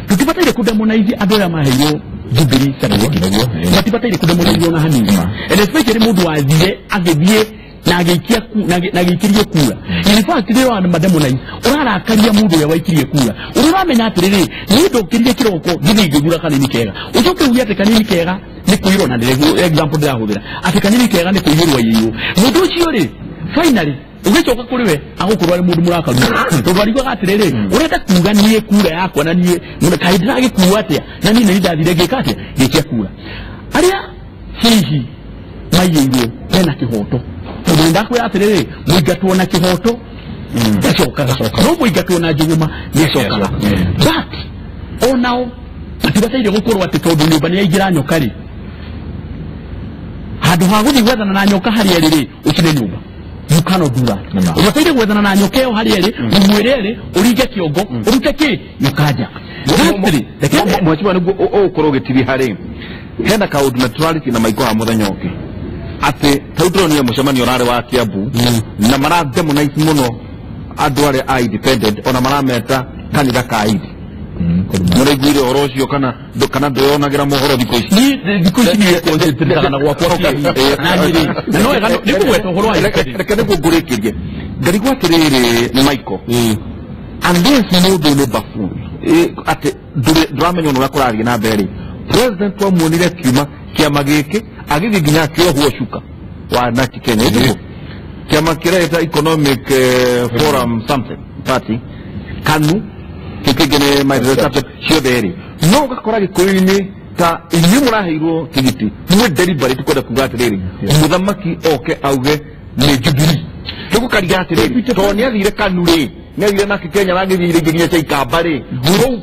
tũtibataire kũdemonize andũ arĩa maheirwo Jubilee certificate, matibataire kũdemonize ona hanini, and especially mũndũ wathire agĩthiĩ na agĩikia na agĩikirie kura. In fact rĩrĩa ũramũdemonize ũrarakaria mũndũ ũrĩa waikirie kura, ũrĩa ũramenya atĩrĩrĩ niĩ ndokĩrire kĩroko ngĩthiĩ ngĩgura kanini kega, ũcoke uge atĩ kanini kega nĩ kũiyũrwo, na nĩ example ndĩrahũthĩra atĩ kanini kega nĩ kũiyũrwo aiyĩirwo mũndũ ũcio rĩ finally ũgĩcoka kũrĩ we agũkorwo arĩ mũndũ mũrakaru tondũ ariguaga atĩrĩrĩ ũrenda kuga niĩ kura yakwa na niĩ kaĩ ndĩragĩkua atĩa na niĩ nĩ ndathire ngĩka atĩa ngĩikia kura. Arĩa hihi maiyĩirwo mena kĩhoto tondũ nĩndakwĩra atĩrĩrĩ mũingatwo na kĩhoto ndacokaga no mũingatwo na njũgũma nĩacokaga, but onao matibataire gũkorwo atĩ tondũ nyũmba nĩyaingĩra nyoka rĩ handũ ha gũthiĩ gwethana na nyoka harĩa ĩrĩ rĩ ũcine nyũmba. You cannot do that. Ũbataire gwethana na nyoka ĩyo harĩa ĩrĩ ũmwĩre ĩrĩ ũringe kĩongo ũrute kĩ nyoka nja. Mheshimiwa nĩguo ũgũkorwo ũgĩtiri harĩ hena kaũndũ neutrality na maiko ha mũthenya ũngĩ atĩ tau ndĩronire mũcemanio ũrarĩ wa Kiambu na marademonize mũno andũ arĩa a independent ona marameta kanitha ka Idi. Mũraiguire ũhoro ũcio kana ndwĩyonagĩra mohoro thikũ ici? Niĩ thikũ ici niĩ concentrate na gwakwa na niĩ na no wega nĩ kũgweta ũhoro wa independent. Reke nĩguo ngũrĩkĩrie ngarigwo atĩrĩrĩ Michael, unless mũndũ nĩ buffoon atĩ ndũramenya ona ũrĩa kũrathiĩ na mbere rĩ, president twamuonire akiuma kĩama gĩkĩ agĩthiĩ nginya akĩohwo cuka wa Nati Kenya ĩtĩkũ kĩama kĩreta Economic Forum something party KANU kĩngĩ nĩ Maendeleo ciothe rĩ, no ũgakora gĩkũyũ-inĩ ta inyuĩ mũraheirwo tigiti mwĩ deliberate kwenda kuga atĩrĩrĩ mũthamaki oke auge nĩ Jubilee tũgũkariga atĩrĩrĩ tondũ nĩathire KANU rĩ nĩathire nake Kenya ragĩthiire nginya cha Ikamba rĩ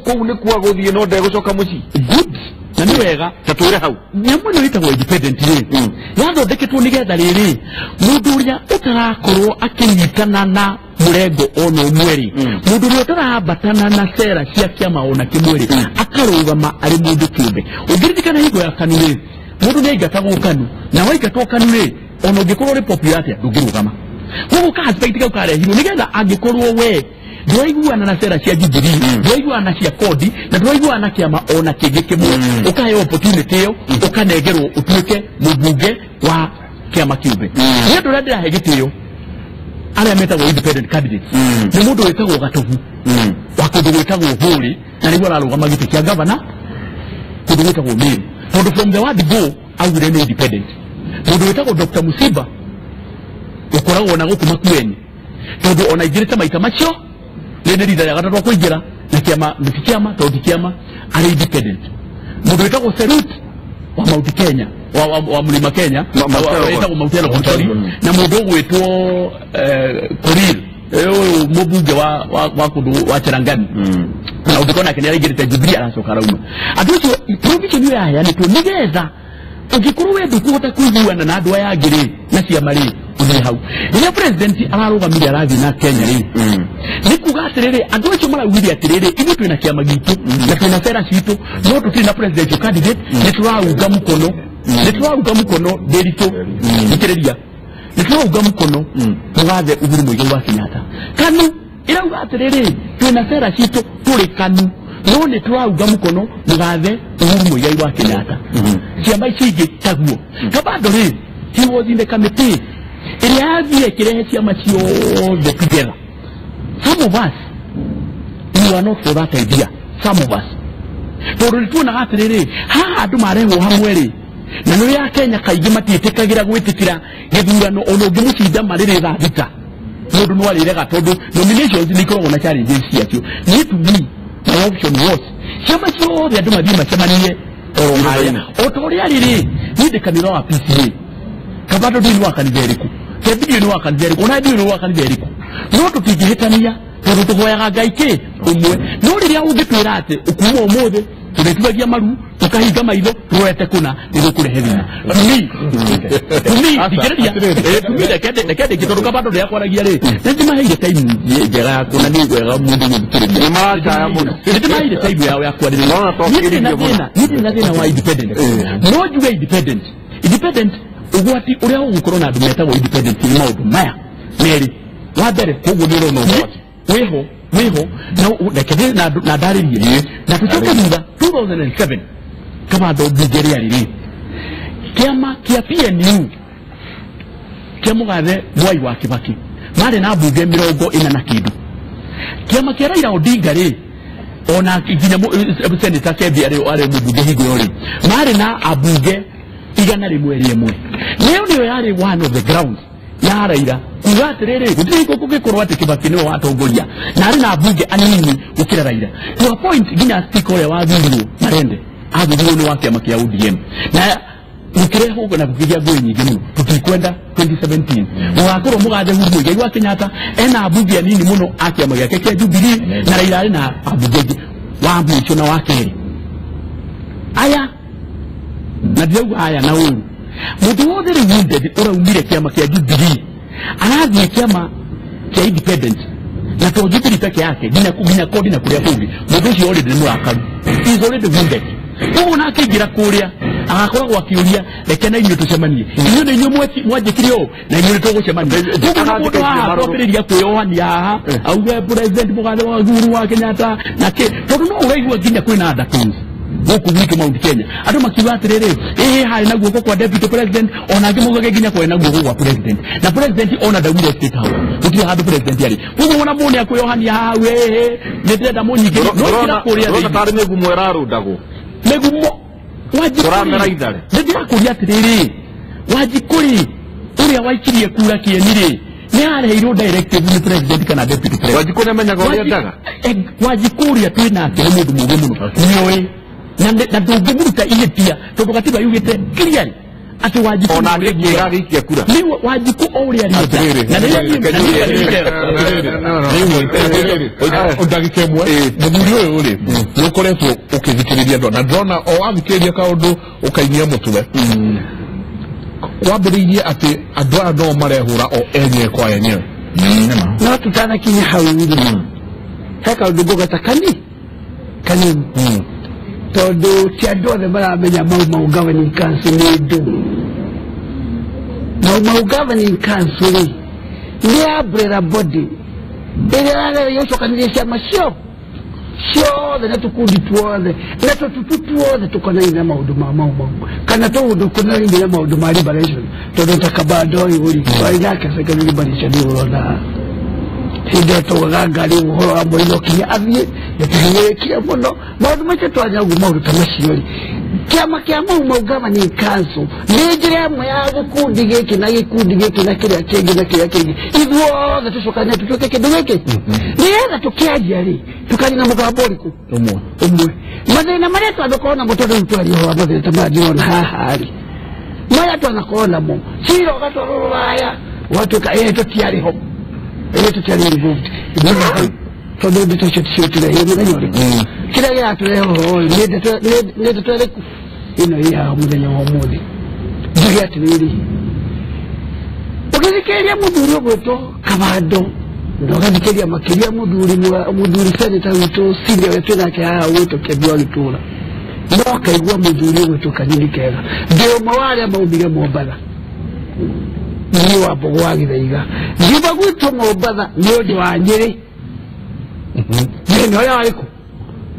kũu nĩkuo agũthiĩ no ndegũcoka mũciĩ. Good na nĩ wega ta twĩre hau nyamũ ĩno ĩtagwo independent rĩ yathondeketwo nĩgetha rĩrĩ mũndũ ũrĩa ũtarakorwo akĩnyitana na mũrengo ona ũmwe rĩ mũndũ ũrĩa ũtarambatana na cera cia kĩama ona kĩmwe rĩ akarũgama arĩ mũndũ kĩũmbe. Ũngĩririkana hingo ya KANU rĩ mũndũ nĩaingatagwo KANU na waingatwo KANU rĩ ona ũngĩkorwo ũrĩ popular atĩa ndũngĩrũgama. Koguo ka aspect kau karehirwo nĩgetha angĩkorwo we ndũraiguana na cera cia Jubilee ndũraiguana na cia kodi na ndũraiguana na kĩama ona kĩngĩ kĩmwe ũkaheo opportunity ĩyo ũkanengerwo ũtuĩke mũmbunge wa kĩama kĩũmbe. Nĩ andũ arĩa ndĩrahe gĩtĩo arĩa metagwo independent candidates nĩ mũndũ wĩtagwo Gatobu wa kũndũ gwĩtagwo Hũrĩ na nĩguo ararũgama gĩtĩ kĩa gavana kũndũ gwĩtagwo Meru tondũ from the word go augire nĩ independent. Mũndũ wĩtagwo Dr. Musiba ũkoragwo na gũkũ Makueni tondũ ona aingĩrĩte maita macio nĩ rita rĩa gatatũ akũingĩra na kĩama nĩ ti kĩama tondũ ti kĩama arĩ independent. Mũndũ wĩtagwo Serut wa Mount Kenya wa Mlima Kenya wĩtagwo Mount Elgon sorry na mũndũ ũgwĩtwo Korir ũyũ mũmbunge wa kũndũ wa Cherangani na ũngĩkona nake nĩaraingĩrĩte Jubilee aracoka arauma. Andũ acio provision ĩyo yaheanĩtwo nĩgetha ũngĩkorwo we ndũkũhota kũiguana na andũ aya angĩ rĩ na ciama rĩ ũthiĩ hau. Rĩrĩa president ararũgamire arathiĩ na Kenya rĩ nĩ kuga atĩrĩrĩ andũ acio maraugire atĩrĩrĩ ithuĩ twĩna kĩama gitũ na twĩna cera citũ no tũtirĩ na presidential candidate nĩtũraunga mũkono Ndĩritũ thikĩrĩria nĩtũraunga mũkono mũgathe Uhuru Muigai wa Kenyatta. KANU ĩrauga atĩrĩrĩ twĩna cera citũ tũrĩ KANU no nĩtũraunga mũkono mũgathe Uhuru Muigai wa Kenyatta. Ciama ici ingĩ taguo Kabando rĩ he was in the committee ĩrĩa yathire ĩkĩrehe ciama ciothe together. Some of us we are not for that idea, some of us tondũ nĩtuonaga atĩrĩrĩ haha andũ marehwo hamwe rĩ na nĩ ya Kenya kaingĩ matiĩtĩkagĩra gwĩtĩkĩra gĩthurano ona ũngĩmũcinda marĩrĩ thaa thita mũndũ no arĩrega tondũ nominations nĩ ikoragwo na challenges ciacio. Niĩ to me my option was ciama ciothe andũ mathiĩ macemanie oro harĩa o ta ũrĩa rĩrĩ niĩ ndĩ kanitha wa PCA Kabando ndĩ wa kanitha ĩrĩkũ Kembirio nĩ wa kanitha ĩrĩkũ ona ndiũĩ nĩ wa kanitha ĩrĩkũ no tũtingĩhĩtania tondũ tũhoyaga Ngai kĩ ũmwe. No rĩrĩa ũngĩtwĩra atĩ ũkuma ũmũthĩ tũrĩtuagia maru Tukahinga maitho turorete kuna nĩ gũkũrehe thĩna. Tumi thikĩrĩria tumi reke ndĩke tondũ Kabando ndĩakwaragia rĩ nĩ ndĩmaheire time njega ya kuona nĩ wega mũndũ gũthikĩrĩria. Nĩ maracaya mũno. Nĩ ndĩmaheire time yao ya kwarĩrĩria. Niĩ ndirĩ na thĩna wa independent. No njuge independent. Independent ũgwati ũrĩa ũgũkorwo na andũ metagwo independent nĩ maũndũ maya merĩ. Wa mbere koguo nĩ ũrona ũgwati wĩho na reke na ndarĩrie na tũcoke thutha 2007 Kabando mbunge rĩarĩ rĩ kĩama kĩa PNU kĩa mũgathe Mwai wa Kibaki marĩ na mbunge 40 na kĩndũ. Kĩama kĩa Raila Odinga rĩ ona nginya Senator Kebi arĩ mũmbunge hingo ĩyo rĩ marĩ na ambunge 101. Nĩyo nĩyo yarĩ one of the grounds ya Raila kuga atĩrĩrĩ gũtirĩ hingo kũngĩkorwo atĩ Kibaki nĩwe watongoria na arĩ na mbunge anini gũkĩra Raila. To a point nginya speaker ũrĩa wathurirwo Marende athurirwo nĩ wa kĩama kĩa ODM na gũkĩrehwo na gũkĩgĩa ngũĩ nyingĩ mũno. Tũtikwenda 2017 gũgakorwo mũgathe Uhuru Muigai wa Kenyatta ena ambunge anini mũno a kĩama gĩake kĩa Jubilee na Raila arĩ na ambunge aingĩ wa mũico na wa kerĩ. Aya na ndirauga aya na ũru mũndũ wothe rĩu wounded ũraumire kĩama kĩa Jubilee arathiĩ kĩama kĩa independent na to Jubilee peke yake nginya kodi na kũrĩa kũngĩ mũndũ ũcio already nĩ mũrakaru. He is already wounded. Koguo na akĩingĩra kũrĩa agakoragwo akĩũria reke na inyuĩ tũcemanie inyuĩ nĩ inyuĩ mwanjĩkire ũũ na inyuĩ nĩ tũgũcemania. Koguo na mũndũ haha kwambĩrĩria kwĩyohania haha auge president mũgathe wa Uhuru wa Kenyatta na kĩ tondũ no ũraigua nginya kwĩna undertones gũkũ gwitũ Mount Kenya andũ makiuga atĩrĩrĩ ĩĩ harĩ na guoko kwa deputy president ona angĩ maugage nginya kwarĩ na guoko gwa president na president ona ndaumire state house gũtirĩ handũ president arĩ. Koguo ona mũndũ nĩakwĩyohania haha ĩĩ nĩ ndĩrenda mũnyingĩrie no ingĩra kũrĩa thĩinĩ tarĩ mĩgumo ĩrarũndagwo mĩgumo Wanjikũ ndĩrakũria atĩrĩrĩ Wanjikũ ũrĩa waikirie kura kĩeni rĩ nĩ areheirwo directive nĩ president kana deputy president. Wanjikũ nĩamenyaga ũrĩa endaga. Wanjikũ ũrĩa twĩ nake nĩ mũndũ mũũgĩ mũno nĩoĩ na ndũngĩmũruta ihĩtia tondũ gatiba yugĩte clearly atĩ Wanjikũ ona angĩkĩra agĩikia kura nĩ Wanjikũ o ũrĩa arĩenda na ndagĩka ĩmwe mũthuri ũyũ rĩ nĩ ũkoretwo ũkĩthikĩrĩria andũ na ndĩrona o wathikĩrĩria kaũndũ ũkainia mũtwe wambĩrĩirie atĩ andũ aya no marehũra o enyewe kwa enyewe no tutanakinya hau rĩ he kaũndũ ngũgeta kanini tondũ ti andũ othe maramenya Mau Mau Governing Council nĩ ndũ. Mau Mau Governing Council rĩ nĩ umbrella body ĩrĩa ĩrageria gũcokanĩrĩria ciama ciothe na tũkundi tuothe na tũtutu tuothe tũkonainie na maũndũ ma Mau Mau kana tũũndũ tũkonainie na maũndũ ma liberation tondũ ta Kabando ũyũ rĩ twarĩ nake second liberation ũrona hĩndĩ ĩyo twaugaga ngari ũhoro wa Moi no kinya athiĩ nĩtũhinyĩrĩkire mũno maũndũ macio twanyaguo maũndũ ta macio rĩ kĩama kĩa Mau Mau Governing Council nĩ njĩra ĩmwe ya gĩkundi gĩkĩ na gĩkundi gĩkĩ na kĩrĩa kĩngĩ na kĩrĩa kĩngĩ ithuothe tũcokane tũtuĩke kĩndũ gĩkĩ nĩgetha tũkĩanjia rĩ tũkaria na mũgambo ũrĩkũ ũmwe mathĩna marĩa twanakorwo namo tondũ rĩu twaria ũhoro wa mathĩna ta maya ndĩrona haha rĩ marĩa twanakorwo namo cira ũgatwarwo rũraya ũgatuĩka ĩĩ tũtiarĩ ho ĩĩ tũtiarĩ involved tondũ ndeto icio ticio tũrehire mũthenya ũrĩkũ kĩrĩa kĩratũrehe ũhoro ũyũ nĩ ndeto ĩrĩkũ ĩno ĩ haha mũthenya wa ũmũthĩ njuge atĩrĩrĩ ũgĩthikĩrĩria mũthuri ũgwĩtwo Kabando na ũgathikĩrĩria makĩria mũthuri seneta witũ senior ũrĩa twĩ nake haha ũgwĩtwo Kĩambi wa Gĩtũra no ũkaigua mũthuri ũgwĩtwo Kanini Kega ndĩ ũmwe wa arĩa maumire Mombatha niĩ wa Mbogo wa Gĩthaiga ngiuga gwitũ Mombatha nĩ ũndũ wa Nyĩrĩ thĩna ũrĩa warĩ kũ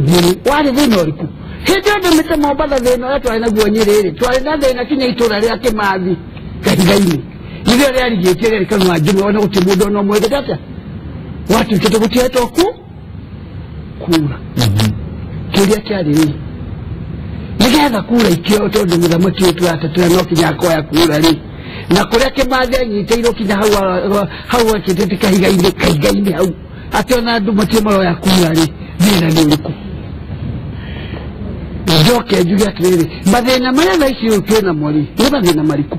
Nyĩrĩ warĩ thĩna ũrĩkũ hĩndĩ ĩyo ndĩmĩte Mombatha thĩna ũrĩa twarĩ naguo Nyĩrĩ rĩ twarĩ na thĩna kinya itũra rĩa Kĩmathi Kahiga-inĩ nĩrĩo rĩarigĩtie rĩarĩ kanua njũgũ ona gũtirĩ mũndũ ona ũmwe wĩkĩte atĩa watuĩkĩte gũtihetwo kura kĩrĩa kĩarĩ rĩ nĩgetha kura ikĩoywo tondũ mũthamaki ũyũ tũratetera no kinya akoya kura rĩ na kũrĩa Kĩmathi anyitĩirwo kinya hau akĩtĩte kahiga-inĩ hau atĩ ona andũ matirĩ maroya kura rĩ thĩna nĩ ũrĩkũ njoke njuge atĩrĩrĩ mathĩna marĩa thaa ici ũyũ twĩ namo rĩ nĩ mathĩna marĩkũ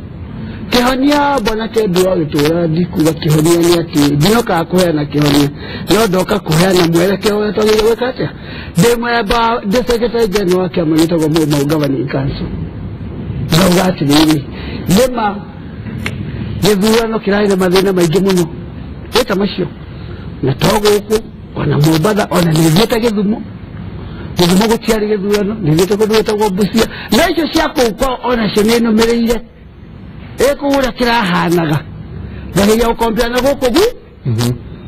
Kĩhonia bwana Kembi wa gĩtũra ndikuga kĩhonia nĩ atĩ ndinokaga kũheana kĩhonia no ndoka kũheana mwerekeo ũrĩa twagĩrĩire gwĩka atĩa. Ndĩ mwemba ndĩ secretary general wa kĩama gĩtagwo Mau Mau Governing Council. Ndauga atĩrĩrĩ, nĩma gĩthurano kĩrarĩ na mathĩna maingĩ mũno ĩta macio na to gũkũ ona Mombatha ona nĩ thiĩte Gĩthumo. Gĩthumo gũtiarĩ gĩthurano, nĩ thiĩte kũndũ gwĩtagwo Busia na icio cia kũu kwao onacio nĩ nũmĩrĩire ĩkũu ũrĩa kĩrahanaga ngageria gũkombia na gũkũ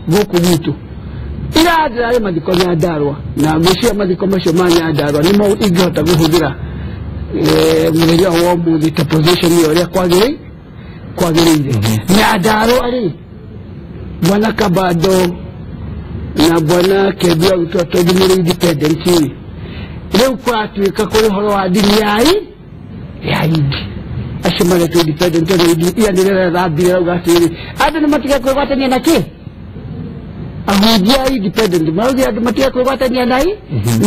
gũkũ gwitũ. Ira ndĩrarĩ mathiko Nyandarũa na ngwĩciria mathiko macio ma Nyandarũa nĩmo ingĩhota kũhũthĩra mũthenya wa ũmũthĩ ta position ĩyo ũrĩa kwagĩrĩire. Nyandarũa rĩ, bwana Kabando na bwana Kembi wa Gĩtũra tondũ nĩ independent rĩ, rĩu kũratuĩka kũrĩ ũhoro wa ndini ya indi acio maretwo independent tondũ indi ia nĩ rĩrethambire rauga atĩrĩrĩ andũ nĩ matige kwĩgwatania na kĩ ahunjia a independent maraugire andũ matige kwĩgwatania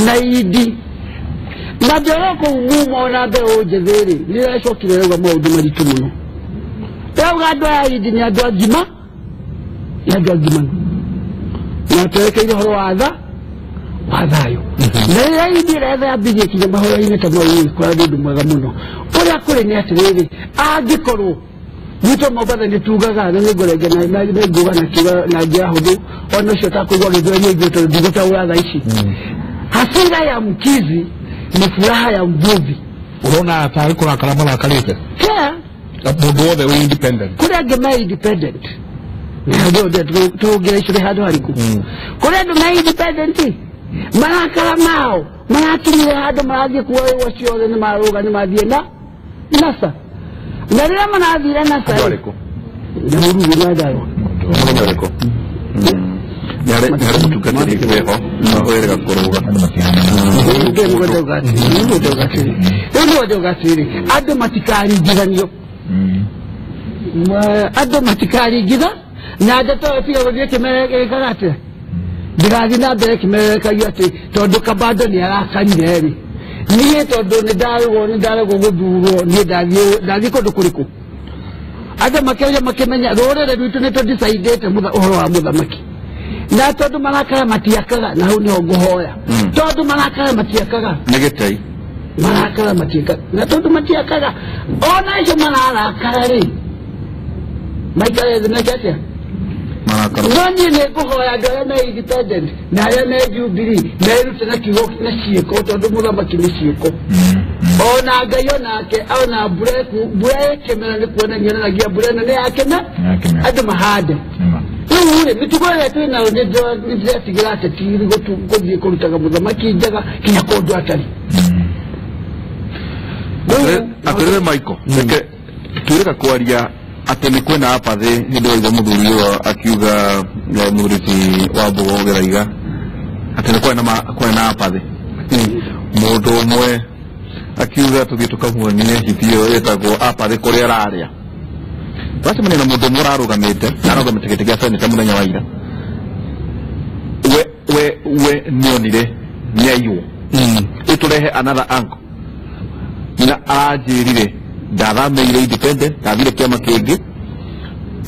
na indi na mbere kũu muma ona mbeũ njĩthĩ rĩ nĩ ĩracokire rauga maũndũ maritũ mũno. Rauga andũ aya indi nĩ andũ agima, nĩ andũ agimanu na twerekeire ũhoro wa tha wa thayũ na rĩrĩa indi ĩrethambithia kinya mahoya-inĩ ta mau rĩ kũrarĩ ũndũ mwega mũno. Ũrĩa kũrĩ nĩ atĩrĩrĩ, angĩkorwo gwitũ Mombatha nĩ tugaga na nĩngũrengia na nĩnguga na kiuga na njĩra hũthũ ona ũcio ũtakũigua gĩthweri aigue tondũ ndigũtaũra thaa ici. Hasira ya mkizi ni furaha ya mvuvi. Ũrona tarĩ kũrakara marakarĩte mũndũ wothe wĩ independent. Kũrĩ angĩ me independent tũngĩra icio nĩ handũ harĩkũ. Kũrĩ andũ me independent marakara mao marakinyire handũ marathiĩ kuoywo ciothe nĩ marũga nĩ mathiĩ na NASA na rĩrĩa marathire NASA Andũ arĩkũ? Nyahururu Nyandarũa. Mũthenya ũrĩkũ? Nĩ harĩ mũtungatĩri wĩho na wĩrĩga kũrũga. Rĩu nĩguo ndauga atĩrĩrĩ, andũ matikaringithanio, andũ matikaringitha na ndeto ĩyo tiga gũthiĩ kĩmerekaga atĩa ndĩrathiĩ na mbere kĩmerekagio atĩ tondũ Kabando nĩ arakarire rĩ, niĩ tondũ nĩ ndaregwo gũthurwo niĩ ndathiĩ kũndũ kũrĩkũ. Andũ makĩaria makĩmenya rũrĩrĩ rwitũ nĩ tũdecidĩte ũhoro wa mũthamaki na tondũ marakara matiakaga, na hau nĩho ngũhoya tondũ marakara matiakaga nĩ gĩtei marakara matiakaga na tondũ matiakaga ona acio mararakara rĩ maikare thĩ meke atĩa. No niĩ nĩ ngũhoya andũ arĩa me independent na arĩa me Jubilee merute na kiugo na ciĩko tondũ mũthamaki nĩ ciĩko. Ona Ngai onake ona mbura ĩkĩmera nĩ kuonania onanagia mbura ĩno nĩ yakĩme andũ mahande. Rĩu rĩ mĩtugo ĩrĩa twĩ nayo nĩ ndĩretigĩra ateti gũthiĩ kũrutaga mũthamaki njaga kinya kũndũ atarĩ. Atĩrĩrĩ Michael, reke twĩrĩga kwaria atĩ nĩ kwĩna apathy hĩndĩ waigua mũthuri ũyũ akiuga mũthuri ti wa Mbogo Gĩthaiga atĩ nĩ kwĩna apathy. Mũndũ ũmwe akiuga tũthiĩ tũkamuonie hiti ĩyo ĩtagwo apathy kũrĩa ararĩa. Twacemania na mũndũ ũmwe ũrarũgamĩte na arũgamĩte gĩtĩ gĩa seneta mũthenya wa ira. We nĩonire nĩaiywo. Ĩtũrehe another angle. Na aranjĩrire ndathamĩire independent ndathire kĩama kĩngĩ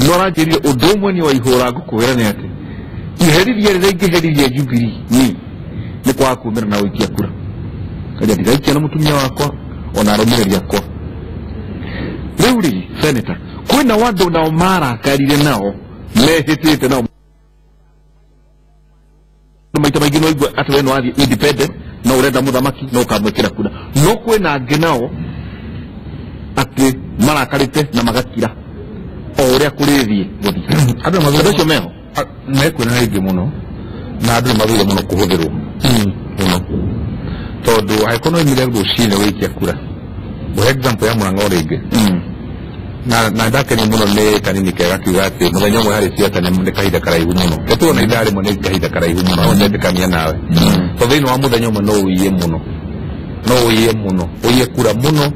no aranjĩrire ũndũ ũmwe nĩ waihũra ngũkwĩra nĩ atĩ iherithia rĩrĩa ingĩherithia Jubilee nĩ kwaga kumĩra na gũikia kura. Kaja ndigaikia na mũtumia wakwa ona arũmĩrĩri akwa. Rĩu rĩ senator, kwĩna andũ nao marakarire nao mehĩtĩte nao maita maingĩ no igua atĩ we nĩ wathiĩ independent no ũrenda mũthamaki no ũkamwĩkĩra kura, no kwĩna angĩ nao atĩ marakarĩte na magakira o ũrĩa kũrĩthiĩ gũthiĩ. Andũ Andũ acio meho mekwĩna aingĩ mũno na andũ nĩ mathũire mũno kũhũthĩrwo mũno tondũ angĩkorwo no oimire rũcinĩ gũikia kura, ngũhe example ya Mũrang'a o rĩngĩ na ndakenio mũno nĩ kanini kega kiuga atĩ mũthenya ũmwe harĩ ciaca nĩ kahinda karaihu mũno ĩtuona ithaa rĩmwe nĩ kahinda karaihu mũno no ndetĩkania nawe tondũ thĩinĩ wa mũthenya ũmwe no ũiye mũno, no ũiye mũno, ũiye kura mũno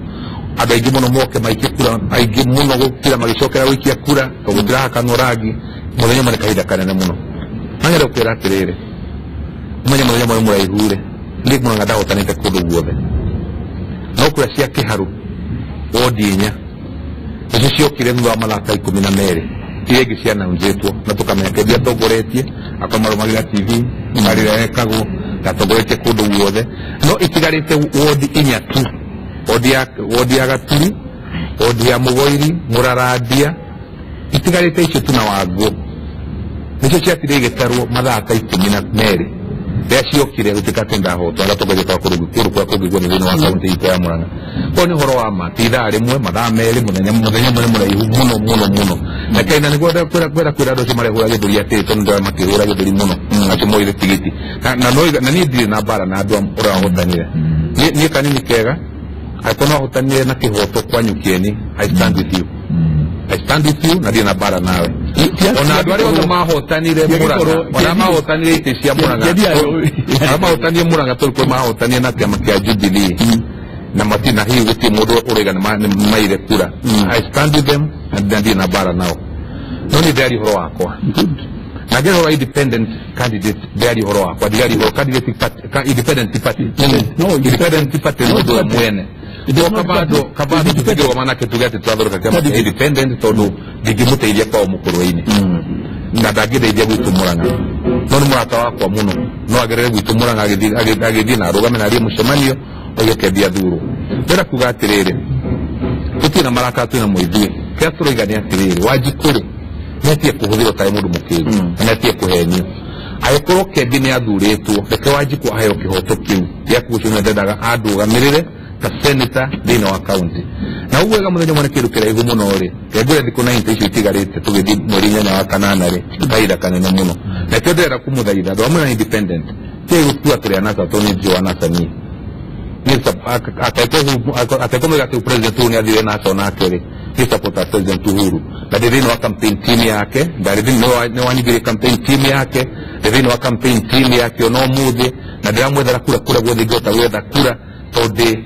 andũ aingĩ mũno moke maikie kura aingĩ mũno gũkira magĩcokera gũikia kura tondũ gũtirahakanwo rangi. Mũthenya ũmwe nĩ kahinda kanene mũno. Na nyende gũkwĩra atĩrĩrĩ, ũmenye mũthenya ũmwe nĩ mũraihu rĩ, niĩ Mũrang'a ndahotanĩte kũndũ guothe no kura cia Kĩharũ wondi inya Nicio ciokire thutha wa mathaa ta 12 iria ingĩ cianaunjĩtwo na tũkamenya Kembi atongoretie akorwo marũmagĩrĩra TV marĩra ekagwo atongoretie kũndũ guothe no itigarĩte wodi inya tu, wodi ya Gaturi, wodi ya Mũgoiri, Mũrarandia, itigarĩte icio tu na Wangũ nicio ciatire igĩtarwo mathaa ta 12 rĩrĩa ciokire gũtuĩka atĩ ndahotwo ngatongoria kwa kũndũ kũrĩa kũngĩ guothe thĩinĩ wa kaunti itũ ya Murang'a. Koguo nĩ ũhoro wa ma ti ithaa rĩmwe mathaa merĩ mũthenya mũthenya mũraihu mũno mũno mũno na kaina nĩguo kwĩra kwĩra andũ acio marehũra gĩthũri atĩrĩ tondũ ndĩrona makĩhũra gĩthũri mũno acio moire tigiti na niĩ ndirĩ na mbara na andũ ũrĩa wahotanire niĩ kanini kega angĩkorwo no ahotanire na kĩhoto kwanyu kĩeni I stand with you. I stand with you na ndirĩ na mbara nawe. Ona andũ arĩa othe mahotanire Murang'a, ona mahotanire itĩ cia Murang'a, arĩa mahotanire Murang'a tondũ mahotanire na kĩama kĩa Jubilee na matina hihi gũtirĩ mũndũ ũraiga nĩ maire kura. I stand with them and ndirĩ na mbara nao. No niĩ ndĩraria ũhoro wakwa na ngĩra ũhoro wa independent candidate, ndĩraria ũhoro wakwa, ndĩraria ũhoro candidate party, independent party, independent party nĩ mũndũ we mwene. Kabando tũtingĩrũgama nake tuge atĩ twathondeka kĩama kĩa independent tondũ ndingĩmũteithia kwao mũkũrwe-inĩ na ndangĩndeithia gwitũ Murang'a no nĩ mũrata wakwa mũno no agerere gwitũ Murang'a agĩthiĩ na arũgame na arie mũcemanio oige Kembi athurwo. Ndĩrenda kuga atĩrĩrĩ tũtirĩ na marakara twĩ namo ithuĩ kĩrĩa tũroiga nĩ atĩrĩrĩ Wanjikũ rĩ nĩ atige kũhũthĩrwo tarĩ mũndũ mũkĩgu na nĩ atige kũhenio. Angĩkorwo Kembi nĩ athurĩtwo reke Wanjikũ aheo kĩhoto kĩu gĩa kuga ũcio nĩwe ndendaga andũgamĩrĩre ta senator thĩinĩ wa kaunti. Na ũguo wega mũthenya ũmwe nĩ kĩndũ kĩraihu mũno rĩ kengũre thikũ 90 icio itigarĩte tũgĩthiĩ mweri 8 wa kanana rĩ kahinda kanene mũno na kĩo ndĩrenda kũmũthaitha andũ amwe na independent tigai gũtua tũrĩ a NASA tondũ niĩ ndirĩ wa NASA niĩ atekũmwĩra atĩ President Uhuru nĩ athire NASA onake rĩ niĩ supporter President Uhuru na ndĩ thĩinĩ wa campaign team yake, ndarĩ thĩinĩ nĩ wanyingĩrie campaign team yake, ndĩ thĩinĩ wa campaign team yake ona ũmũthĩ na ndĩramwethera kura kũrĩa guothe ingĩhota gwetha kura tondũ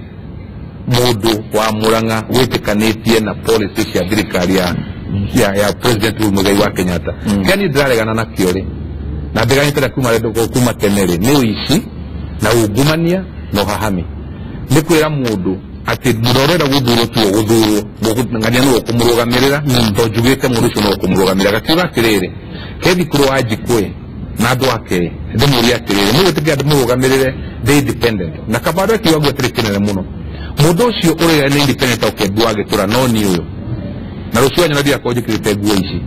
mũndũ wa Murang'a wĩtĩkanĩtie na policy cia thirikari ya President Uhuru Muigai wa Kenyatta. Kĩrĩa niĩ ndĩraregana nakĩo rĩ na ndeganĩte kuma tene rĩ nĩ ũici na ungumania na ũhahami. Nĩ kwĩra mũndũ atĩ mũndũ ũrenda gũthurwo tiwe gũthurwo ng'ania nĩwe ũkũmũrũgamĩrĩra tondũ njugĩte mũndũ ũcio nĩwe ũkũmũrũgamĩrĩra. Gakiuga atĩrĩrĩ Kethi kũrĩ Wanjikũ na andũ ake ndĩmũrie atĩrĩrĩ mũgwĩtĩkĩra ndĩmũrũgamĩrĩre ndĩ independent na Kabando akiuga ũguo atĩrĩ kĩnene mũno mũndũ ũcio ũrĩa nĩ independent o Kembi wa Gĩtũra no niĩ ũyũ na rũciũ wanyona ndigakorwo njĩkĩrĩte nguo ici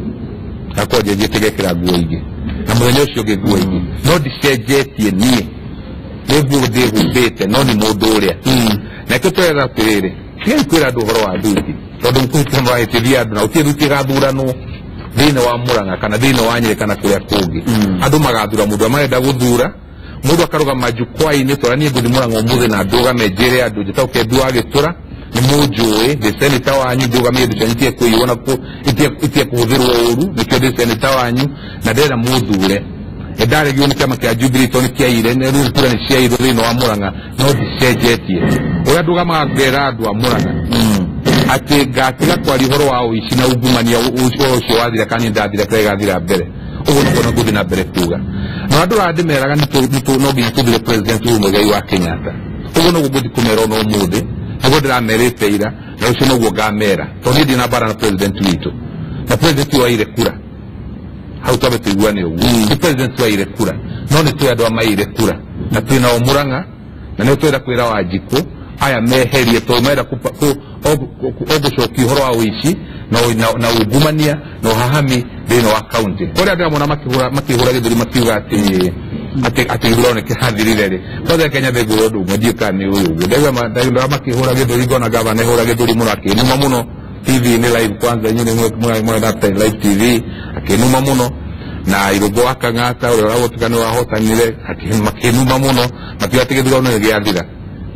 ngakorwo njenjetie ngekĩra nguo ingĩ na mũthenya ũcio ũngĩ nguo ingĩ no ndicenjetie niĩ nĩ nguo ndĩhumbĩte no nĩ mũndũ ũrĩa na kĩo tũrera atĩrĩrĩ tigai kwĩra andũ ũhoro wa thuti tondũ mũkũhĩtĩra mũrahĩtithia andũ na gũtirĩ thuti ĩgathuranwo thĩinĩ wa Murang'a kana thĩinĩ wa Nyĩrĩ kana kũrĩa kũngĩ andũ magathura mũndũ ũrĩa marenda gũthura mũndũ akarũgama jukwaa-inĩ tondũ niĩ ngũthiĩ Murang'a ũmũthĩ na ndũgame njĩre andũ njĩtagwo Kembi wa Gĩtũra nĩ mũnjũĩ ndĩ senator wanyu ndũgamie indo cianyu itige kũiywo na itige kũhũthĩrwo ũru nĩkĩo ndĩ senator wanyu na ndĩrenda mũthure. Nĩndaregirwo nĩ kĩama kĩa Jubilee tondũ nĩkĩaire rĩu kura nĩ ciairwo thĩinĩ wa Murang'a no ndicenjetie ũrĩa ndũgamaga ngera andũ a Murang'a atĩ ngatiga kwaria ũhoro wa ũici na ungumania ũhoro ũcio wathira kana niĩ ndathira kĩrĩa gĩgathira mbere ũguo nĩguo ngũthiĩ na mbere kuga na andũ arĩa ndĩmeraga no nginya tũthure President Uhuru Muigai wa Kenyatta ũguo noguo ngũthiĩ kũmera ona ũmũthĩ nĩguo ndĩramerĩte ira na ũcio noguo ngamera tondũ niĩ ndirĩ na mbara na president witũ na president waire kura hau twambe tũiguane ũguo ti president waire kura no nĩ twĩ andũ a maire kura na twĩ nao Murang'a na nĩo twenda kwĩra Wanjikũ aya meherie tondũ marenda ogũcokia ũhoro wa ũici na ungumania na ũhahami thĩinĩ wa kaunti kũrĩa ndĩramona makĩhũra gĩthũri makiuga atĩ gĩthurano nĩkĩrathirire rĩ kwanza Kenya ndĩngũra ũndũ ũmwe ndiũĩ kana nĩ ũyũ ũguo ndaigua makĩhũra gĩthũri ngona gavana ĩhũra gĩthũri mũno akĩnuma mũno TV-inĩ live kwanza inyuĩ nĩ live TV akĩnuma mũno na Irũngũ wa Kang'ata ũrĩa ũragũtuĩka nĩ wahotanire makĩnuma mũno makiuga atĩ gĩthurano nĩ gĩathira.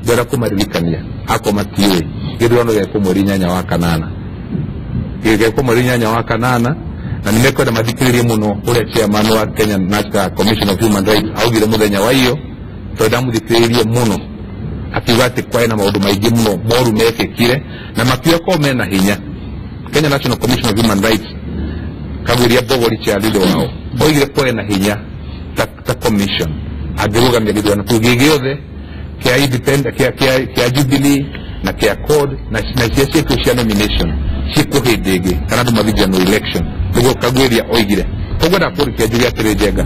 Ndĩrenda kũmaririkania akorwo matiũĩ gĩthurano gĩekwo mweri 8 wa kanana gĩgekwo mweri 8 wa kanana na nĩmekwenda mathikĩrĩrie mũno ũrĩa chairman wa Kenya National Commission of Human Rights augire mũthenya wa iyo tondũ ndamũthikĩrĩirie mũno akiuga atĩ kwarĩ na maũndũ maingĩ mũno moru mekĩkire na makiuga korwo mena hinya Kenya National Commission of Human Rights Kaguria Mbogori chairleader wao oigire kwarĩ na hinya ta commission angĩrũgamia gĩthurano kĩu gĩ gĩothe kĩa independent kĩa Jubilee na kĩa CORD na cia ciĩko cia nomination ciĩkwo hĩndĩ ĩngĩ kana andũ mathiĩ general election nĩguo Kagwĩria oigire. Koguo ndakũrĩkia njuge atĩrĩ Njenga,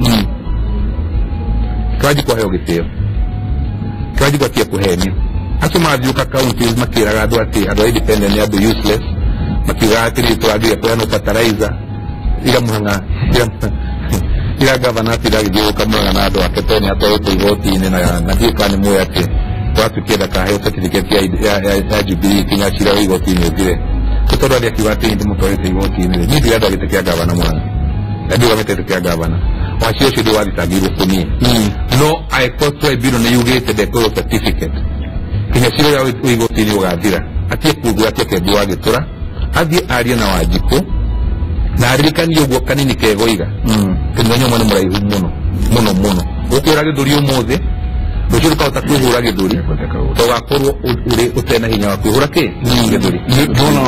Kĩwanjikũ aheo gĩtĩo, Kĩwanjikũ atige kũhenio. Acio marathiũka counties makĩraga andũ atĩ andũ a independent nĩ andũ useless, makiugaga atĩrĩ tũragĩria kũheanwo fertilizer ira Murang'a ira gavana atinda agĩthiũrũrũka Murang'a na andũ ake tondũ nĩ atwarĩtwo igoti-inĩ na ndiũĩ kana nĩ mũĩ atĩ twatuĩkire ndakaheo certificate ya Jubilee kinya cira wa igoti-inĩ ũthire. Nĩ tondũ athiĩ akiuga atĩ ndĩmũtwarĩte igoti-inĩ rĩ, niĩ ndirenda gĩtĩ kĩa gavana Murang'a na ndiũgamĩte gĩtĩ kĩa gavana wacira ũcio ndĩwathitangĩirwo kũniĩ no angĩkorwo tribunal nĩ yugĩte ndekũheo certificate kinya cira ũrĩa wĩ igoti-inĩ ũgathira, atige kuugua atige Kembi wa Gĩtũra athiĩ arie na Wanjikũ na aririkanie ũguo kanini kegoiga mũthenya ũmwe nĩ mũraihu mũno mũno mũno. Ũkwĩra gĩthũri ũmũthĩ rũciũ rũkahota kwĩhũra gĩthũri tũgakorwo ũrĩ ũtena hinya wa kwĩhũra kĩ gĩthũri. Ndona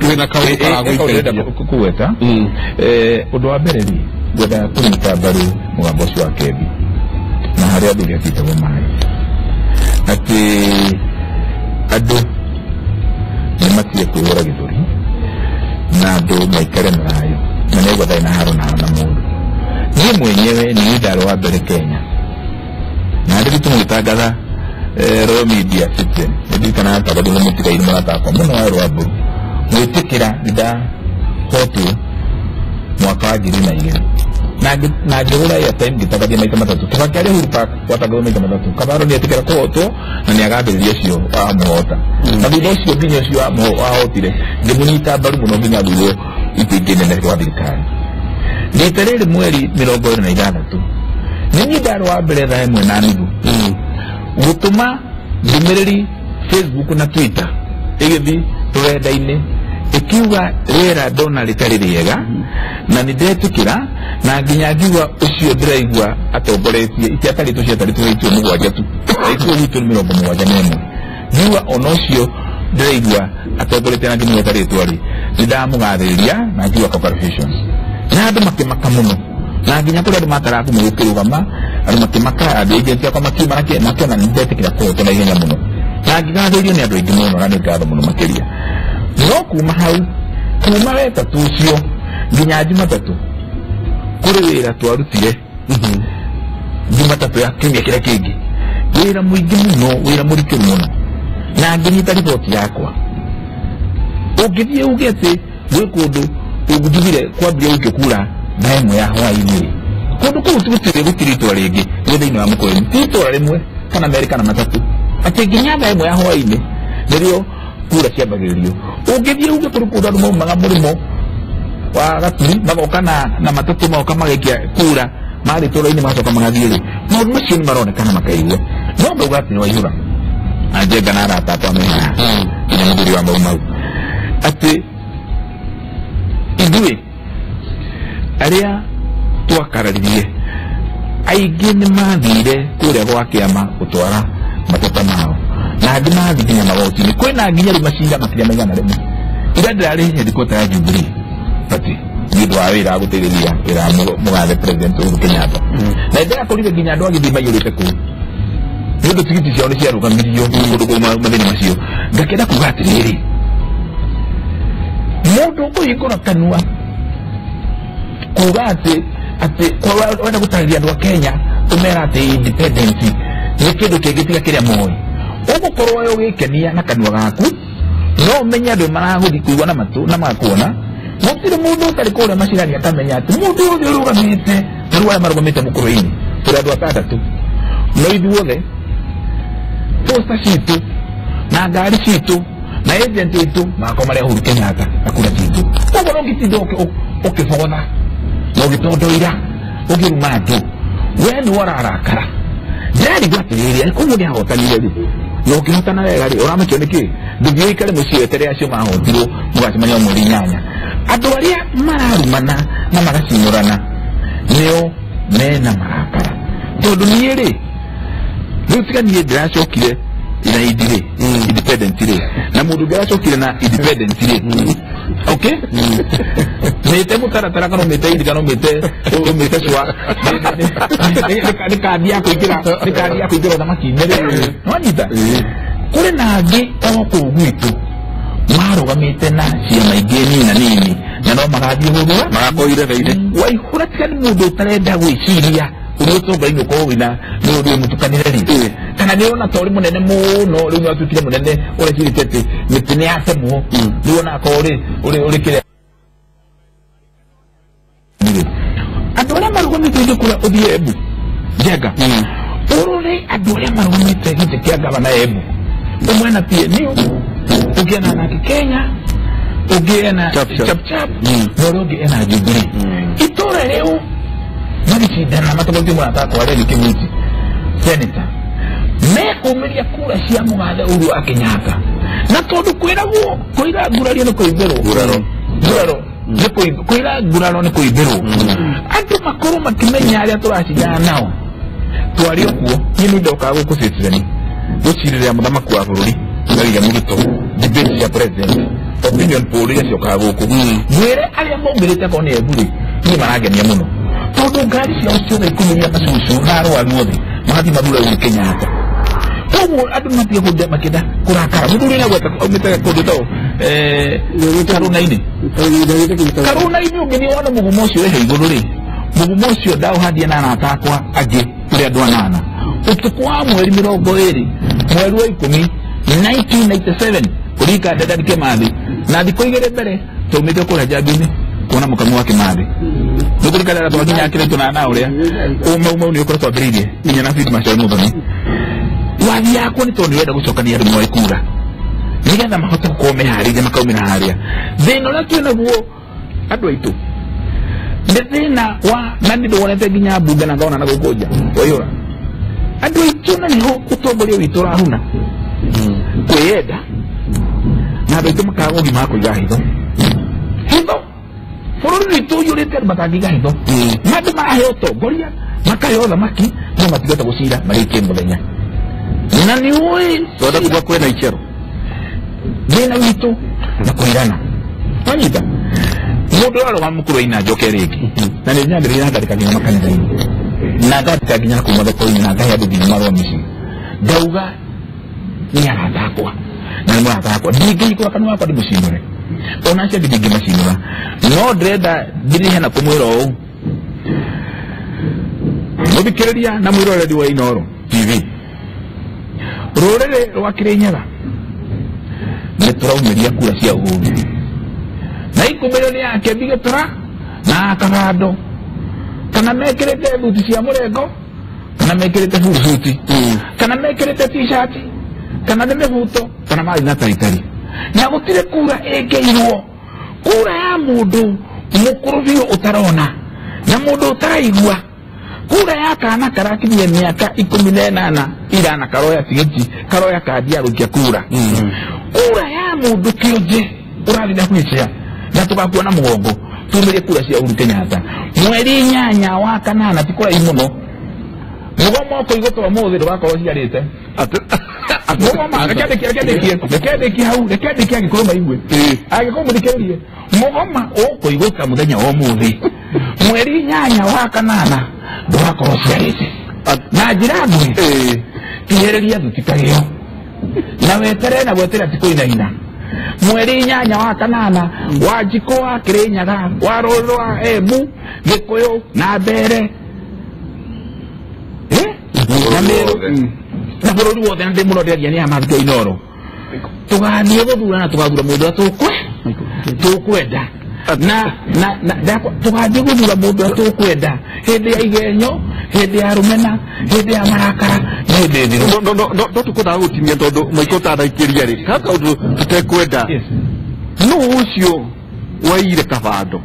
wĩna kaũndũ karagũiteithia kũgweta ũndũ wa mbere rĩ, ngwendaga kũnyita mbaru mũgambo ũcio wa Kembi na harĩa athuri atitagwo maĩ atĩ andũ nĩ matige kwĩhũra gĩthũri na andũ maikare na thayũ na nĩguo ndarĩ na haro na mũndũ. Niĩ mwenyewe nĩ ndarĩ wa mbere Kenya na ndĩ tũmũgĩtangatha Royal Media Citizen nĩndirikanaga tondũ ndĩ mũtigairĩ mũrata wakwa mũno wa Rwambũru gwĩtĩkĩra nĩndahotirwo mwaka wa 2002 na ngĩgũra airtime ngĩtangathia maita matatũ. Kibaki arĩ Uhuru Park gwatangathwo maita matatũ. Kabaro nĩetĩkĩra kũhotwo na nĩagambĩrĩria ũcio wamũhota na thutha ũcio nginya ũcio wahotire ngĩmũnyita mbaru mũno nginya athurwo itĩ ingĩ nene rwa thirikari. Rita rĩrĩ mweri 26 nĩ niĩ ndarĩ wa mbere thaa 1:30 gũtũma ndũmĩrĩri Facebook na Twitter ĩgĩthiĩ rũrenda-inĩ ĩkiuga rĩera ndona rĩtarĩ rĩega na nĩ ndetĩkĩra na nginya ngiuga ũcio ndĩraigua atongoretie itiatarĩtwo ciatarĩtwo ituo 7 tu ituo gwitũ nĩ 71 ngiuga ona ũcio ndĩraigua atongoretie na ngĩmũgweta rĩtwa rĩ nĩ ndamũgathĩrĩria na ngiuga congratulations na andũ makĩmaka mũno na nginya kũrĩ andũ matarakumũ gũkĩrũgama andũ makĩmaka andũ agent akwa makiuma makĩona nĩ ndetĩkĩra kũhotwo na ihenya mũno na ngĩgathĩrĩrio nĩ andũ aingĩ mũno na nĩ ngatho mũno makĩria. No kuma hau kuma wetatũ ũcio nginya Jumatatũ kũrĩ wĩra twarutire Jumatatũ ya kiumia kĩrĩa kĩngĩ wĩra mũingĩ mũno wĩra mũritũ mũno na ngĩnyita riboti yakwa. Ũngĩthiĩ uge atĩ gwĩ kũndũ ũnjugire kwambia gũikio kura thaa 1 ya hwaĩ-inĩ kũndũ kũu gũtirĩ itũra rĩngĩ rĩ thĩinĩ wa Mũkũyũ ti itũra rĩmwe kana merĩ kana matatũ atĩ nginya thaa 1 ya hwaĩ-inĩ nĩrĩo kura ciambagĩrĩrio. Ũngĩthiĩ uge kũrĩ kũndũ andũ maumaga mũrĩmo wa Gaturi magoka na matatũ magoka magaikia kura marĩ itũra-inĩ magacoka magathiĩ rĩ maũndũ macio nĩ maronekana makaigua no ngauga atĩ nĩ waihũra na Njenga na arata akwa me haha nginya mũthuri wa Mau Mau atĩ ithuĩ arĩa twakararirie aingĩ nĩ mathire kũrĩa gwa kĩama gũtwara mateta mao na angĩ mathiĩ nginya magoti-inĩ kwĩna nginya rĩu macinda makĩria ma 100 ira ndĩrarĩ headquarter ya Jubilee Party nĩ ũndũ wa wĩra wa gũteithĩrĩria wĩra wa mũgathe President Uhuru Kenyatta na ndĩrakorire nginya andũ agĩthiĩ maiyũrĩte kũu nĩ ũndũ tigiti ciao nĩ ciarũgamirio kũndũ kũu mathĩna macio. Ngakĩenda kuga atĩrĩrĩ mũndũ ũkũhingũra kanua kuga atĩ wenda gũtarĩria andũ a Kenya ũmera atĩ independence nĩ kĩndũ kĩngĩ tiga kĩrĩa moĩ ũgũkorwo we ũgĩkenia na kanua gaku no ũmenye andũ maragũthiĩ kũigua na matũ na magakuona. Gũtirĩ mũndũ ũtarĩ kũrĩa macirani akamenya atĩ mũndũ ũyũ ũrũgamĩte na rĩu arĩa marũgamĩte mũkũrũ-inĩ tũrĩ andũ atandatũ no ithuothe posta citũ na ngari citũ na agent witũ magakorwo marĩ a Uhuru Kenyatta na kura citũ. Koguo no ũngĩtinda ũkĩbogotha na ũgĩtondoira ũkĩruma andũ we nĩwe ũrarakara. Ndĩrarigwo atĩrĩrĩ arĩ koguo nĩahotanire rĩ na ũkĩhotana wega rĩ ũramakio nĩkĩ ndũthiĩ ũikare mũciĩ weterere acio mahotirwo mũgacemania mweri 8. Andũ arĩa mararumana na magacinũrana nĩo mena marakara tondũ niĩ rĩ rĩu tiga niĩ ndĩracokire na indi rĩ independent rĩ na mũndũ ũngĩ aracokire na independent rĩ okay mĩte mũtaratara kana ũmĩte indi kana ũmĩte cua nĩ kandi ya kũingĩra nĩ kandi ya kũingĩra ũthamaki-inĩ rĩ nĩwanyita kũrĩ na angĩ o kũu gwitũ Marũgamĩte na ciama ingĩ nini na nini na no magathiĩ gũthura magakorwo irebe-inĩ. Waihũra tiga nĩ mũndũ ũtarenda gwĩciria ũrĩa ũtongoria ũkorwo wĩna nĩ ũndũ mũtukanĩre rĩ kana nĩ ũrona ta ũrĩ mũnene mũno rĩu nĩ watuĩkire mũnene ũrecirĩtie atĩ mĩtĩ nĩ yatemwo rĩu ona akorwo ũrĩ kĩrĩa andũ arĩa marũgamĩte ithe kũrĩa ũthiĩ Embu Njenga ũrore andũ arĩa marũgamĩte gĩtĩ kĩa gavana Embu ũmwe ena PNU ũngĩ ena Anake Kenya ũngĩ ena Chap Chap. Chap na ũrĩa ũngĩ ena Jubilee itũra rĩu magĩcindana matongoretie mũrata wakwa Remi Kĩmwiti senator mekũmĩria kura cia mũgathe Uhuru wa Kenyatta na tondũ kwĩragwo kwĩra ngurario nĩ kũimbĩrwo nguraro nĩ kwĩra nguraro nĩ kũimbĩrwo andũ makorwo makĩmenya arĩa tũracindana nao twarĩ o kuo niĩ nĩ ndokaga gũkũ Citizen gũcirĩrĩra mũthamaki wa bũrũri William Ruto debate cia president opinion poll iria ciokaga gũkũ mwĩre arĩa maumĩrĩte akorwo nĩ Embu rĩ niĩ marangenia mũno tondũ ngari ciao ciothe ikũmĩria macucu na arwaru othe magathiĩ mathure Uhuru Kenyatta koguo andũ matige kũnda makĩenda kũrakara mũthuri nĩ agweta aumĩte kũndũ ta Karũna-inĩ Karũna-inĩ ũngĩthiĩ wone mũgumo ũcio wĩhe igũrũ rĩ mũgumo ũcio ndaũhandia na arata akwa angĩ tũrĩ andũ anana ũtukũ wa mweri 20 mweri wa 10 1997 kũrika Dedan Kĩmathi na thikũ igĩrĩ mbere twaumĩte kũrĩa njambi-inĩ kuona mũkamu wa Kĩmathi nĩkũrikana rĩa twakinya kĩrĩtũ na ũrĩa ũmau nĩ ũkorwo twambĩrĩirie nginya na Field Marshal Muthoni wathi yakwa nĩ tondũ nĩũrenda gũcokania andũ moe kura nĩgetha mahote gũkorwo meharĩirie makaumĩra harĩa thĩna ũrĩa twĩ naguo andũ aitũ nĩ thĩna wa na nĩ ndĩwonete nginya mbunge na ngona na gũkũ nja waihũra andũ aitũ na nĩho ũtongoria witũ ũrahuna kwĩyenda na andũ aitũ makaga ũgima wa kũiga hitho hitho bũrũri witũ ũiyũrĩte andũ matangĩiga hitho na andũ maraheo ũtongoria makaheo ũthamaki no matigota gũcira marĩkie mũthenya na nĩ ũĩ Twenda kuga kwĩna ikero thĩna witũ na kwĩrana wanyita mũndũ ũrarũgama mũkũrũ-inĩ njoke rĩngĩ na nĩ nyambĩrĩria na ngandĩka nginya makanitha-inĩ na ngandĩka nginya kũu mathoko-inĩ na ngahe andũ nginya marũa mĩciĩ ngauga nĩ arata akwa na nĩ mũrata akwa ndingĩhingũra kanua gakwa ndĩmũcinũre ona acio angĩ ndingĩmacinũra no ndĩrenda ndĩrĩhe na kũmwĩra ũũ mũthikĩrĩria na mwĩroreri wa Inooro TV rũrĩrĩ rwa Kĩrĩnyaga nĩ tũraumĩria kura cia Uhuru na ikumĩrio nĩ yake Mbigĩtũra na Kabando kana mekĩrĩte thuti cia mũrengo kana mekĩrĩte burusuti kana mekĩrĩte t-shirt kana nĩ mĩbuto kana marĩ na taritari na gũtirĩ kura ĩngĩirwo kura ya mũndũ mũkũrũ biũ ũtarona na mũndũ ũtaraigua kura ya kana karakinyia mĩaka 18 irana karoya tigiti karoya kandi ya gũikia kura kura ya mũndũ kĩonje ũrathiĩ na gwĩcia na tũgakuona na mũgongo tumĩrie kura cia Uhuru Kenyatta mweri 8 wa kanana ti kũraihu mũno mũgomo ũkũigũtwo ũmũthĩ ndũgakorwo ũciarĩte mũgoma reke ndĩkie hau reke ndĩkie angĩkorwo maigue angĩkorwo mũthikĩrĩrie mũgoma ũkũigũka mũthenya wa ũmũthĩ mweri 8 wa kanana ndũgakorwo ũciarĩte na njĩra nguhĩ tigĩrĩria thuti kagĩo na weterere na gweterera ti kũinaina mweri 8 wa kanana wa Njikũ wa Kĩrĩnyaga wa rũrĩrĩ rwa Embu Gĩkũyũ na Mbeere na Meru na bũrũri wothe na ndĩ mũno ndĩraria nĩ amathikio Inooro tũgathiĩ gũthurana tũgathura mũndũ ũrĩa tũkwenda na tũgathiĩ gũthura mũndũ ũrĩa tũkwenda hĩndĩ ya igenyo hĩndĩ ya rũmena hĩndĩ ya marakara na hĩndĩ thiru no tũkwendaga gũtinia tondũ maiko ũtanaikĩria rĩ ka kaũndũ tũtekwenda nũ ũcio waire Kabando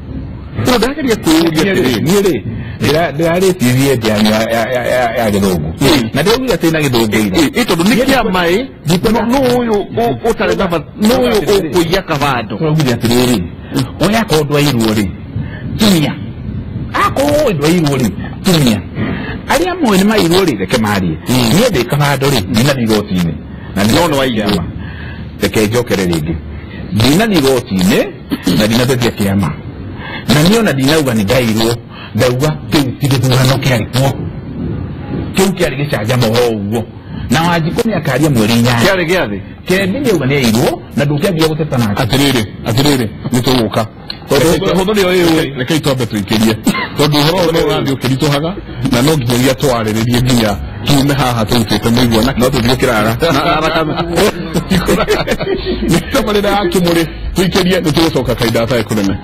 no ndageria kwĩyũria atĩrĩrĩ niĩ rĩ ndĩrarĩtirie njĩra ya gĩthũngũ na ndĩraugire atĩ na gĩthũngũ ira tondũ nĩ kĩama ĩ nũ ũyũ ũtarĩ na nũ ũyũ ũkũiya Kabando tũraugire atĩrĩrĩ oya akorwo ndwairwo rĩ tumia akorwo ndwairwo rĩ tumia arĩa moĩ nĩ mairwo rĩ reke marie niĩ ndĩ Kabando rĩ ndinathiĩ igoti-inĩ na no nĩ wairwo reke njokere rĩngĩ ndinathiĩ igoti-inĩ na ndinatetia kĩama na niĩ ona ndinauga nĩ ndairwo ndauga kĩu ti gĩthurano kĩarĩ kuo kĩu kĩarĩ gĩcanjama o ũguo Na Wanjikũ nĩ akaria mweri 8. Kĩarĩ gĩathĩ. Kendi nĩ auga nĩ airwo na ndũkĩambia gũteta nake. Atirĩrĩ nĩ tũgũka. Hũthũ nĩyo ĩũĩ. Rekei twambe tũikĩrie tondũ ũhoro ũyũ nĩ ũrathiĩ ũkĩritũhaga na no nginyagia twarĩrĩrie nginya tume haha tũrutĩte mũigua na No tũthiĩ kĩrara. Nĩ tabarĩra ya Kĩmũrĩ tũikĩrie nĩ tũgũcoka kahinda gatarĩ kũnene.